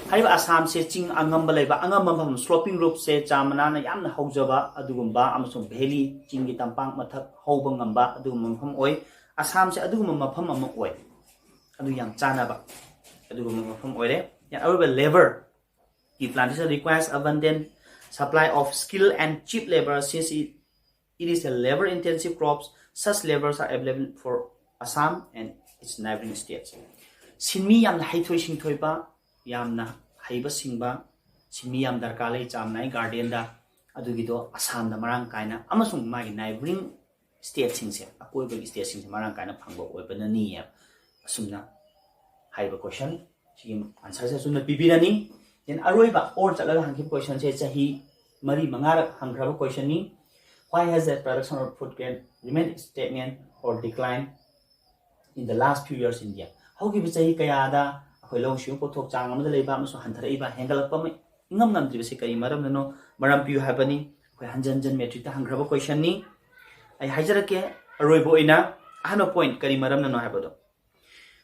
ꯍꯥꯏꯔꯤꯕ ꯑꯁꯥꯝꯁꯦ ꯆꯤꯡ ꯑꯉꯝꯕ ꯂꯩꯕ, ꯑꯉꯝꯕ ꯃꯐꯝ, sloping roofꯁꯦ ꯆꯥ ꯃꯅꯥꯅ ꯌꯥꯝꯅ ꯍꯧꯖꯕ ꯑꯗꯨꯒꯨꯝꯕ ꯑꯃꯁꯨꯡ valley, ꯆꯤꯡꯒꯤ ꯇꯝꯄꯥꯛ ꯃꯊꯛ ꯍꯧꯕ ꯉꯝꯕ ꯑꯗꯨꯒꯨꯝꯕ ꯃꯐꯝ ꯑꯣꯏ꯫ ꯑꯁꯥꯝꯁꯦ ꯑꯗꯨꯒꯨꯝꯕ ꯃꯐꯝ ꯑꯃ ꯑꯣꯏ꯫ ꯑꯗꯨ ꯌꯥꯝ ꯆꯥꯟꯅꯕ ꯑꯗꯨꯒꯨꯝꯕ ꯃꯐꯝ ꯑꯣꯏꯔꯦ꯫ ꯑꯔꯣꯏꯕ, labour. Tea plantation requires abundant supply of skilled and cheap labor since it, it is a labor intensive crops. Such laborers are available for Assam and its neighboring states. ꯁꯤꯟꯃꯤ ꯌꯥꯝꯅ ꯍꯩꯊꯣꯏ ꯁꯤꯡꯊꯣꯏꯕ, ꯌꯥꯝꯅ ꯍꯩꯕ ꯁꯤꯡꯕ ꯁꯤꯟꯃꯤ ꯌꯥꯝ ꯗꯔꯀꯥꯔ ꯂꯩ ꯆꯥꯝꯅꯥꯏ ꯒꯥꯔꯗꯦꯟꯗ꯫ ꯑꯗꯨꯒꯤꯗꯣ ꯑꯁꯥꯝꯗ ꯃꯔꯥꯡ ꯀꯥꯏꯅ ꯑꯃꯁꯨꯡ ꯃꯥꯒꯤ neighboring stateꯁꯤꯡꯁꯦ, ꯑꯀꯣꯏꯕꯒꯤ stateꯁꯤꯡꯁꯦ ꯃꯔꯥꯡ ꯀꯥꯏꯅ ꯐꯪꯕ ꯑꯣꯏꯕꯅꯅꯤ꯫ ꯑꯁꯨꯝꯅ ꯍꯥꯏꯔꯤꯕ question ꯁꯤꯒꯤ answerꯁꯦ ꯑꯁꯨꯝꯅ ꯄꯤꯕꯤꯔꯅꯤ꯫ Then ꯑꯔꯣꯏꯕ or ꯆꯠꯂꯒ ꯍꯪꯈꯤꯕ questionꯁꯦ ꯆꯍꯤ ꯃꯔꯤ ꯃꯉꯥꯔꯛ ꯍꯪꯈ꯭ꯔꯕ questionꯅꯤ꯫ Why has the production of food grain remained stagnant or declined in the last few years in India? ꯍꯧꯈꯤꯕ ꯆꯍꯤ ꯀꯌꯥꯗ ꯑꯩꯈꯣꯏ ꯂꯧꯎ ꯁꯤꯡꯎ ꯄꯣꯠꯊꯣꯛ ꯆꯥꯡ ꯑꯃꯗ ꯂꯩꯕ ꯑꯃꯁꯨꯡ ꯍꯟꯊꯔꯛꯏꯕ, ꯍꯦꯟꯒꯠꯂꯛꯄ ꯑꯃ ꯏꯉꯝ ꯉꯝꯗ꯭ꯔꯤꯕꯁꯤ ꯀꯔꯤ ꯃꯔꯝꯅꯅꯣ? ꯃꯔꯝ ꯄꯤꯌꯨ ꯍꯥꯏꯕꯅꯤ꯫ ꯑꯩꯈꯣꯏ ꯍꯟꯖꯟ ꯍꯟꯖꯟ matricꯇ ꯍꯪꯈ꯭ꯔꯕ questionꯅꯤ꯫ ꯑꯩ ꯍꯥꯏꯖꯔꯛꯀꯦ, ꯑꯔꯣꯏꯕ ꯑꯣꯏꯅ ꯑꯍꯥꯟꯕ point ꯀꯔꯤ ꯃꯔꯝꯅꯅꯣ ꯍꯥꯏꯕꯗꯣ꯫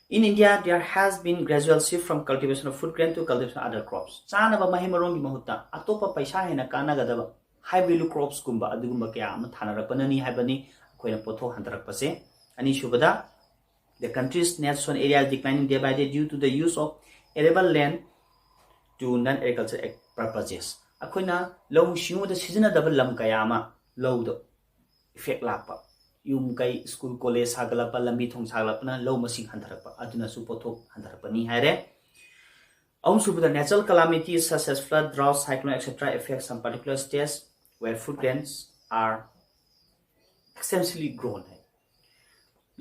In India, there has been gradual shift from cultivation of food grain to cultivation of other crops. ꯆꯥꯅꯕ ꯃꯍꯩ ꯃꯔꯣꯡꯒꯤ ꯃꯍꯨꯠꯇ ꯑꯇꯣꯞꯄ ꯄꯩꯁꯥ ꯍꯦꯟꯅ ꯀꯥꯟꯅꯒꯗꯕ high value cropsꯀꯨꯝꯕ ꯑꯗꯨꯒꯨꯝꯕ ꯀꯌꯥ ꯑꯃ ꯊꯥꯅꯔꯛꯄꯅꯅꯤ ꯍꯥꯏꯕꯅꯤ ꯑꯩꯈꯣꯏꯅ ꯄꯣꯠꯊꯣꯛ ꯍꯟꯊꯔꯛꯄꯁꯦ꯫ ꯑꯅꯤꯁꯨꯕꯗ, the country's net sown area is declining day by day due to the use of arable land to non-agricultural purposes. ꯑꯩꯈꯣꯏꯅ ꯂꯧꯎ ꯁꯤꯡꯎꯗ ꯁꯤꯖꯤꯟꯅꯗꯕ ꯂꯝ ꯀꯌꯥ ꯑꯃ ꯂꯧꯗ effect ꯂꯥꯛꯄ, ꯌꯨꯝ ꯀꯩ, ꯁ꯭ꯀꯨꯜ ꯀꯣꯂꯦꯖ ꯁꯥꯒꯠꯂꯛꯄ, ꯂꯝꯕꯤ ꯊꯣꯡ ꯁꯥꯒꯠꯂꯛꯄꯅ ꯂꯧ ꯃꯁꯤꯡ ꯍꯟꯊꯔꯛꯄ, ꯑꯗꯨꯅꯁꯨ ꯄꯣꯠꯊꯣꯛ ꯍꯟꯊꯔꯛꯄꯅꯤ ꯍꯥꯏꯔꯦ꯫ ꯑꯍꯨꯝꯁꯨꯕꯗ, natural calamities such as flood, drought, cyclone, et cetera affect some particular states where food grains are extensively grown ꯍꯥꯏ꯫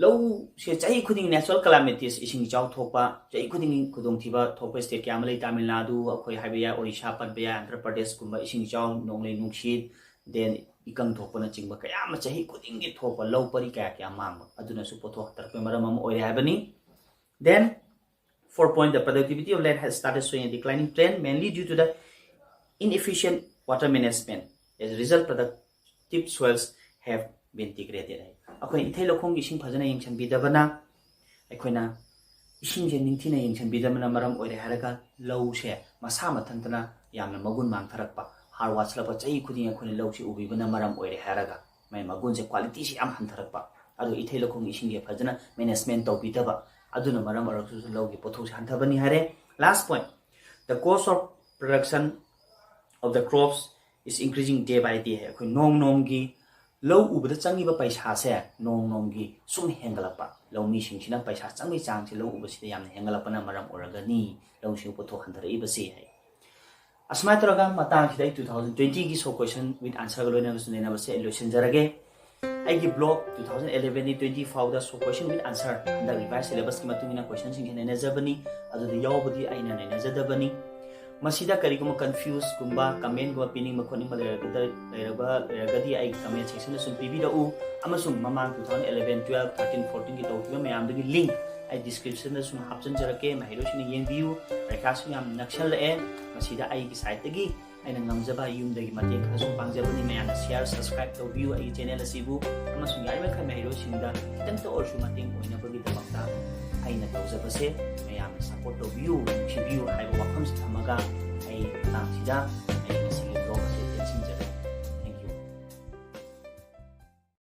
ꯂꯧꯁꯦ ꯆꯍꯤ ꯈꯨꯗꯤꯡꯒꯤ natural calamities, ꯏꯁꯤꯡ ꯏꯆꯥꯎ ꯊꯣꯛꯄ, ꯆꯍꯤ ꯈꯨꯗꯤꯡꯒꯤ ꯈꯨꯗꯣꯡꯊꯤꯕ ꯊꯣꯛꯄ state ꯀꯌꯥ ꯑꯃ ꯂꯩ꯫ ꯇꯥꯃꯤꯜ ꯅꯥꯗꯨ ꯑꯩꯈꯣꯏ ꯍꯥꯏꯕ ꯌꯥꯏ, ꯑꯣꯔꯤꯁꯥ ꯄꯟꯕ ꯌꯥꯏ, ꯑꯟꯙ꯭ꯔ ꯄ꯭ꯔꯗꯦꯁꯀꯨꯝꯕ ꯏꯁꯤꯡ ꯏꯆꯥꯎ, ꯅꯣꯡꯂꯩ ꯅꯨꯡꯁꯤꯠ, then ꯏꯀꯪ ꯊꯣꯛꯄꯅꯆꯤꯡꯕ ꯀꯌꯥ ꯑꯃ ꯆꯍꯤ ꯈꯨꯗꯤꯡꯒꯤ ꯊꯣꯛꯄ, ꯂꯧ ꯄꯔꯤ ꯀꯌꯥ ꯀꯌꯥ ꯃꯥꯡꯕ, ꯑꯗꯨꯅꯁꯨ ꯄꯣꯠꯊꯣꯛ ꯍꯟꯊꯔꯛꯄꯒꯤ ꯃꯔꯝ ꯑꯃ ꯑꯣꯏꯔꯦ ꯍꯥꯏꯕꯅꯤ꯫ Then, four point, the productivity of land has started showing a declining trend, mainly due to the inefficient water management. As a result, productive soils have been degraded. ꯑꯩꯈꯣꯏ ꯏꯊꯩ ꯂꯧꯈꯣꯡꯒꯤ ꯏꯁꯤꯡ ꯐꯖꯅ ꯌꯦꯡꯁꯤꯟꯕꯤꯗꯕꯅ, ꯑꯩꯈꯣꯏꯅ ꯏꯁꯤꯡꯁꯦ ꯅꯤꯡꯊꯤꯅ ꯌꯦꯡꯁꯤꯟꯕꯤꯗꯕꯅ ꯃꯔꯝ ꯑꯣꯏꯔꯦ ꯍꯥꯏꯔꯒ ꯂꯧꯁꯦ ꯃꯁꯥ ꯃꯊꯟꯇꯅ ꯌꯥꯝꯅ ꯃꯒꯨꯟ ꯃꯥꯡꯊꯔꯛꯄ, ꯍꯥꯔ ꯋꯥꯠꯁꯤꯜꯂꯛꯄ, ꯆꯍꯤ ꯈꯨꯗꯤꯡ ꯑꯩꯈꯣꯏꯅ ꯂꯧꯁꯦ ꯎꯕꯤꯕꯅ ꯃꯔꯝ ꯑꯣꯏꯔꯦ ꯍꯥꯏꯔꯒ ꯃꯥꯏ ꯃꯒꯨꯟꯁꯦ, qualityꯁꯦ ꯌꯥꯝ ꯍꯟꯊꯔꯛꯄ꯫ ꯑꯗꯨꯒ ꯏꯊꯩ ꯂꯧꯈꯣꯡꯒꯤ ꯏꯁꯤꯡꯁꯦ ꯐꯖꯅ management ꯇꯧꯕꯤꯗꯕ, ꯑꯗꯨꯅ ꯃꯔꯝ ꯑꯣꯏꯔꯒꯁꯨ ꯂꯧꯒꯤ ꯄꯣꯠꯊꯣꯛꯁꯦ ꯍꯟꯊꯕꯅꯤ ꯍꯥꯏꯔꯦ꯫ Last point, the cost of production of the crops is increasing day by day ꯍꯥꯏ꯫ ꯑꯩꯈꯣꯏ ꯅꯣꯡ ꯅꯣꯡꯒꯤ ꯂꯧ ꯎꯕꯗ ꯆꯪꯉꯤꯕ ꯄꯩꯁꯥꯁꯦ ꯅꯣꯡ ꯅꯣꯡꯒꯤ ꯁꯨꯝ ꯍꯦꯟꯒꯠꯂꯛꯄ, ꯂꯧꯃꯤꯁꯤꯡꯁꯤꯅ ꯄꯩꯁꯥ ꯆꯪꯕꯒꯤ ꯆꯥꯡꯁꯦ ꯂꯧ ꯎꯕꯁꯤꯗ ꯌꯥꯝꯅ ꯍꯦꯟꯒꯠꯂꯛꯄꯅ ꯃꯔꯝ ꯑꯣꯏꯔꯒꯅꯤ ꯂꯧꯁꯤꯡ ꯄꯣꯠꯊꯣꯛ ꯍꯟꯊꯔꯛꯏꯕꯁꯤ ꯍꯥꯏ꯫ ꯑꯁꯨꯃꯥꯏꯅ ꯇꯧꯔꯒ ꯃꯇꯥꯡꯁꯤꯗ ꯑꯩ two thousand twenty ꯒꯤ show question with answer ꯒ ꯂꯣꯏꯅꯅ ꯅꯩꯅꯕꯁꯦ ꯑꯩ ꯂꯣꯏꯁꯤꯟꯖꯔꯒꯦ꯫ ꯑꯩꯒꯤ blog two thousand eleven ꯗꯒꯤ twenty ꯐꯥꯎꯗ show question with answer, ꯍꯟꯗꯛ revised syllabus ꯀꯤ ꯃꯇꯨꯡ ꯏꯟꯅ question ꯁꯤꯡꯁꯦ ꯅꯩꯅꯖꯕꯅꯤ, ꯑꯗꯨꯗ ꯌꯥꯎꯕꯗꯤ ꯑꯩꯅ ꯅꯩꯅꯖꯗꯕꯅꯤ꯫ ꯃꯁꯤꯗ ꯀꯔꯤꯒꯨꯝꯕ confuse ꯀꯨꯝꯕ, comment ꯒꯨꯝꯕ ꯄꯤꯅꯤꯡꯕ ꯈꯣꯠꯅꯤꯡꯕ ꯂꯩꯔꯒꯗ-, ꯂꯩꯔꯕ, ꯂꯩꯔꯒꯗꯤ ꯑꯩꯒꯤ comment section ꯗ ꯁꯨꯝ ꯄꯤꯕꯤꯔꯛꯎ, ꯑꯃꯁꯨꯡ ꯃꯃꯥꯡ two thousand eleven, twelve, thirteen, fourteen ꯒꯤ ꯇꯧꯈꯤꯕ ꯃꯌꯥꯝꯗꯨꯒꯤ link ꯑꯩ description ꯗ ꯁꯨꯝ ꯍꯥꯞꯆꯤꯟꯖꯔꯛꯀꯦ, ꯃꯍꯩꯔꯣꯏꯁꯤꯡꯅ ꯌꯦꯡꯕꯤꯌꯨ꯫ ꯄꯔꯤꯈꯥꯁꯨ ꯌꯥꯝ ꯅꯛꯁꯜꯂꯛꯑꯦ, ꯃꯁꯤꯗ ꯑꯩꯒꯤ side ꯇꯒꯤ ꯑꯩꯅ ꯉꯝꯖꯕ ꯌꯨꯝꯗꯒꯤ ꯃꯇꯦꯡ ꯈꯔ ꯁꯨꯝ ꯄꯥꯡꯖꯕꯅꯤ꯫ ꯃꯌꯥꯝꯅ share, subscribe ꯇꯧꯕꯤꯌꯨ ꯑꯩꯒꯤ channel ꯑꯁꯤꯕꯨ, ꯑꯃꯁꯨꯡ ꯌꯥꯔꯤꯕꯃꯈꯩ ꯃꯍꯩꯔꯣꯏꯁꯤꯡꯗ ꯈꯤꯇꯪꯇ ꯑꯣꯏꯔꯁꯨ ꯃꯇꯦꯡ ꯑꯣꯏꯅꯕꯒꯤꯗꯃꯛꯇ ꯑꯩꯅ ꯇꯧꯖꯕꯁꯦ ꯃꯌꯥꯝꯅ support ꯇꯧꯕꯤꯌꯨ, ꯅꯨꯡꯁꯤꯕꯤꯌꯨ ꯍꯥꯏꯕ ꯋꯥꯐꯝꯁꯤ ꯊꯝꯃꯒ ꯑꯩ ꯃꯇꯥꯡꯁꯤꯗ